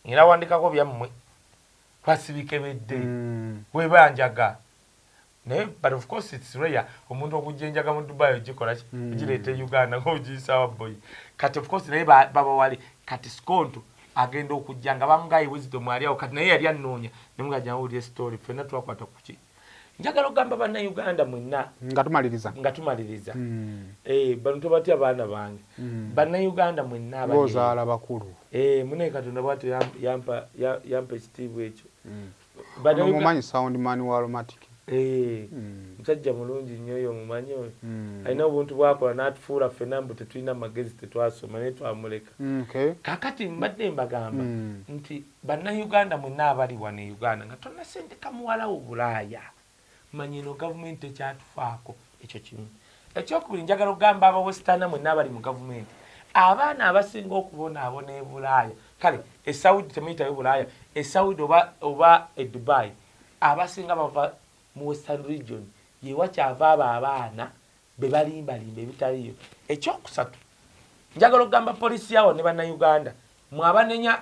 ngenda wandikako byammwe kuba sibikebedde weba njaga naye but of course it's rare omuntu okujja enjaga mu Dubai ogikola ki ogireeta e Uganda ng'ogiyisaawa boyi kati of course naye baba wali kati Skonto agenda okujja nga bamugaye Wisdom ali awo kati naye yali annoonya ne mugajja awulire story ffenna twakwata ku ki njagala okugamba bannayuganda mwenna nga tumaliriza nga tumaliriza bano tobatya baana bange bannayuganda mwenna ozaala bakulu munaye Katonda bw'atyo yampa ekitiibwa ekyo. Omumanyi sound man wa Aromatic. Musajja mulungi nnyo oyo omumanyi oyo. Alina obuntu bw'akola n'atufuula ffenna mbu tetulina magezi tetwasoma naye twamuleka. Kaakati mbadde mbagamba nti bannayuganda mwenna abali wano e Uganda nga tonnasindika muwala wo Bulaaya manya eno gavumenti tekyatufaako ekyo kimu. Ekyokubiri njagala okugamba abawesitana mwenna abali mu gavumenti abaana abasinga okubonaabona e Bulaaya kale e Saudi temuyitayo Bulaaya e Saudi oba e Dubai abasinga bava mu Western region yewakyava abo abaana be balimbalimba ebitaliiyo. Ekyokusatu njagala okugamba poliisi yawo ne bannayuganda mwe abanenya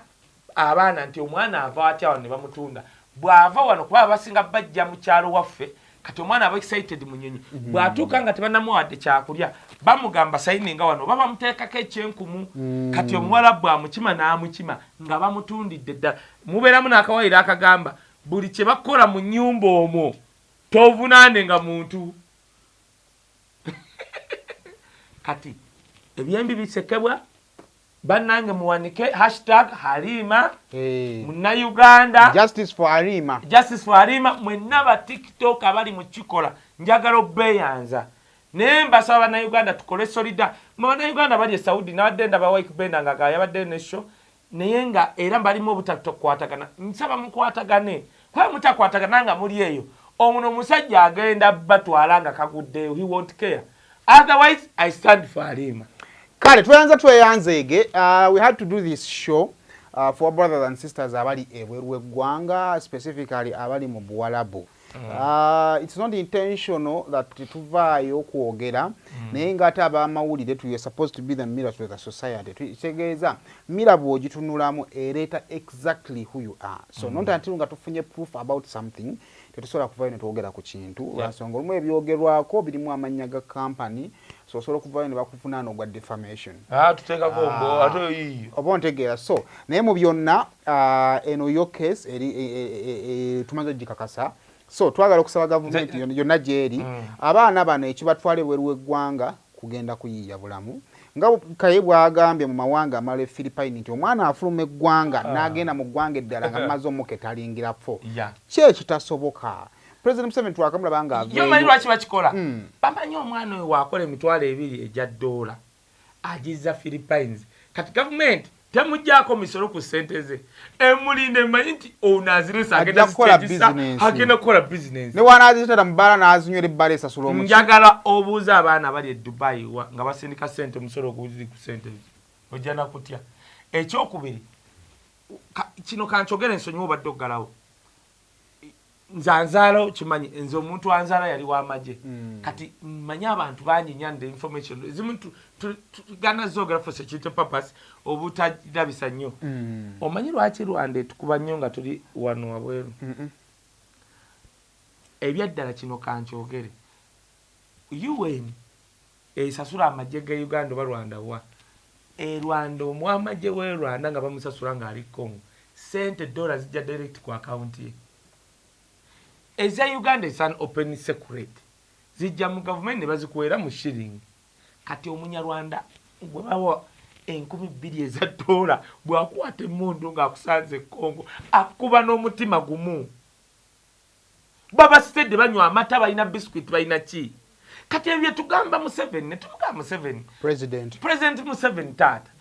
abaana nti omwana ava atya wano ne bamutunda bw'ava wano kuba abasinga bajja mu kyalo waffe kati omwana aba excited mu nnyonyi bw'atuuka nga tebannamuwadde kyakulya bamugamba sayininga wano oba bamuteekako ekyenkumu kati omuwala bw'amukima n'amukima nga bamutundidde ddala mubeeramu n'akawayiro akagamba buli kye bakola mu nnyumba omwo tovunaane nga muntu. Kati ebyembi bisekebwa bannange muwanike hashtag Halima munnayuganda Justice for Halima. Justice for Halima mwenna ba TikTok abali mu kikola njagala obbeeyanza naye mbasaba bannayuganda tukole solida mwe bannayuganda bali e Saudi nabadde ndaba Wike Benda nga yabadde ne show naye nga era balimu obutakwatagana nsaba mukwatagane kuba mutakwatagana nga muli eyo ono omusajja agenda batwala nga kaguddeyo he won't care otherwise I stand for Halima. Kale tweyanza tweyanzeege we had to do this show for our brothers and sisters abali ebweru w'eggwanga specifically abali mu Buwalabu. It's not intentional that tuvaayo kwogera. Naye ng'ate abamawulire, we are supposed to be the mirror to the society. Kitegeeza mirror bw'ogitunulamu ereeta exactly who you are. So not until nga tufunye proof about something, tetusobola kuvayo ne twogera ku kintu, lwansonga olumu ebyogerwako birimu amannya ga company, so osobola okuvayo ne bakuvunaana ogwa defamation. Ah, tuteekako mbo ate yiyo. Oba ontegeera? So naye mu byonna, eno yo case eri tumaze ogikakasa. So twagala okusaba gavumenti yonna gyeri, abaana bano ekibatwala ebweru w'eggwanga kugenda kuyiiya bulamu, nga Kaye bw'agambye mu mawanga amalala e Philippine, nti omwana afuluma eggwanga n'agenda mu ggwanga eddala nga mumaze omuketalingira fo. Ki ekitasoboka? President Museveni twakamulaba nga Yo manyi aveeyo. Lwaki bakikola? Bamanyi omwana oyo waakola 20,000 egya ddoola agizza Philippines. Kati gavumenti temuggyako misolo ku ssente ze, emulinda, emanyi nti ono aziresa agenda Ajja kukola ziteegisa, business. Agenda kukola bizinesi. Ne wanaazitera mu bbaala n'azinywera ebbaala esasula omuki. Njagala obuuze abaana abali e Dubai nga basindika ssente, omusolo oguziri ku ssente ezo, ojja nakutya. Ekyokubiri, kino kankyogere, ensonyiwa obadde oggalawo. Nze anzaala kimanyi, nze omuntu anzaala yali w'amagye. Kati mmanyi abantu bangi nnyo and information ezimu tugana zoogera for security purpose, obutalabisa nnyo. Omanyi lwaki Rwanda etukuba nnyo nga tuli wano wabweru? Ebyaddala kino kankyogere, UN esasula amagye ga Uganda oba Rwanda wa e Rwanda, omwamagye we Rwanda nga bamusasula ng'ali Congo, sente dola zijja direct ku akawunti ye. Eza Uganda is an open secret, zijja mu gavumenti ne bazikuweera mu shilling. Kati omunyarwanda gwe bawa 2000 eza dola, bw'akwata emmundu ng'akusanze e Congo, akuba n'omutima gumu. Baba steady, banywa amata, balina biscuit, balina ki. Kati ebyo byetugamba Museveni, ne tumugamba Museveni, President. President Museveni, taata,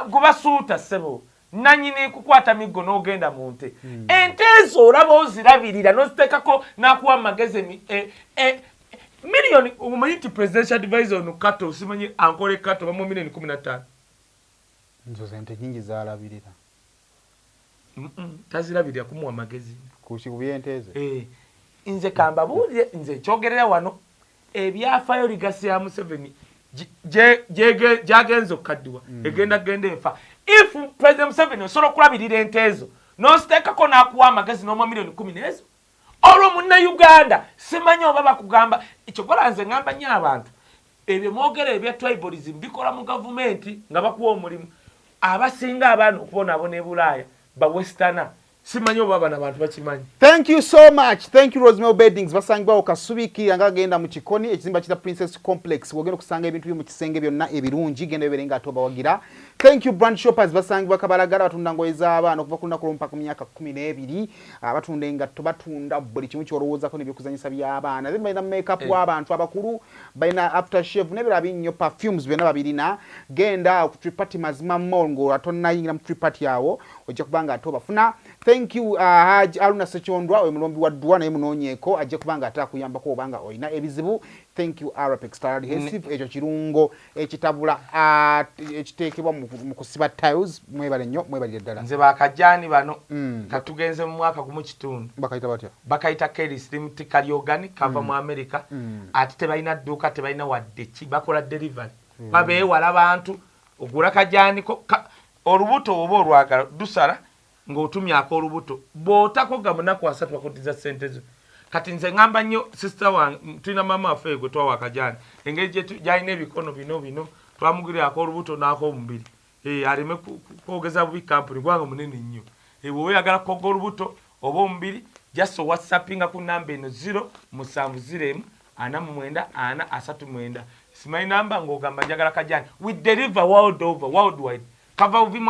gwe basuuta ssebo nanyini kukwata miggo n'ogenda mu nte. Ente ezo olaba ozirabirira n'oziteekako n'akuwa amagezi miliyoni. Omanyi nti presidential advisor ono Kato, simanyi ankole Kato, bamuwa miliyoni 15. Nzo sente nyingi zalabirira. Tazirabirira, kumuwa magezi. Ku byente ze. Eh, nze kambabuulire, nze kyogerera wano, ebyafaayo legacy ya Museveni gyagenza okukaddiwa, egenda genda efa. If President Museveni osobola okulabirira ente ezo n'oziteekako n'akuwa amagezi n'omwa miliyoni 10 n'ezo, olwo Munnayuganda simanyi oba bakugamba ekyokola. Nze ŋŋamba nnyo abantu, ebyo mwogera ebya tribalism bikola mu gavumenti nga bakuwa omulimu. Abasinga abaana okubonaabona e Bulaaya ba westerner. Simanyi oba bano abantu bakimanyi. Thank you so much. Thank you, Rosemary Beddings. Basangibwawo Kasubiki nga agenda mu Kikoni, ekizimba kita Princess Complex. Wogenda okusanga ebintu byo mu kisenge byonna ebirungi, genda bibere nga ate obawagira. Thank you, Brand Shoppers. Basangibwa Kabalagala, batunda ngoye z'abaana okuva ku lunaku lw'omu paka mu myaka 12. Batunda engatto, batunda buli kimu ky'olowoozako n'ebyokuzanyisa by'abaana. Then balina makeup w'abantu abakulu, balina after shave n'ebirala bingi nnyo, perfumes byonna babirina. Genda ku Tripati Mazima Mall ng'otonnayingira mu Tripati awo, ojja kuba nga ate obafuna. Thank you, Haj Aruna Sekyondwa, oyo mulombi wa ddwa, naye munoonyeeko, ajja kuba nga ate akuyambako obanga olina ebizibu. Thank you, Arapex Tile Adhesive, ekyo kirungo ekitabula, ekiteekebwa mu kusiba tiles. Mwebale nnyo, mwebalire ddala. Nze bakajjaani bano katugenze mu mwaka gumu kitundu. Bakayita batya? Bakayita Kelly Slim Tea, kali organic, kava mu America. Ate tebalina dduuka, tebalina wadde ki, bakola delivery. Babeewala bantu ogula kajaaniko olubuto oba olwagala lusala ng'otumyako olubuto, bw'otakoga munaku 30 bakuddiza ssente zo. Kati nze ŋŋamba nnyo sister wange, tulina maama waffe gwe twawa akajaani, engeri gyalina ebikono bino bino, twamugulirako olubuto n'ak'omubiri. Eh, aleme kwogeza bubi kampuni kubanga munene nnyo. Eh, bw'oba oyagala kukoga olubuto oba omubiri, just owhatsappinga ku namba eno 0 7 0 1 49 4 39. Simanyi namba ng'ogamba njagala kajaani. We deliver world over, worldwide. Kava buvi mu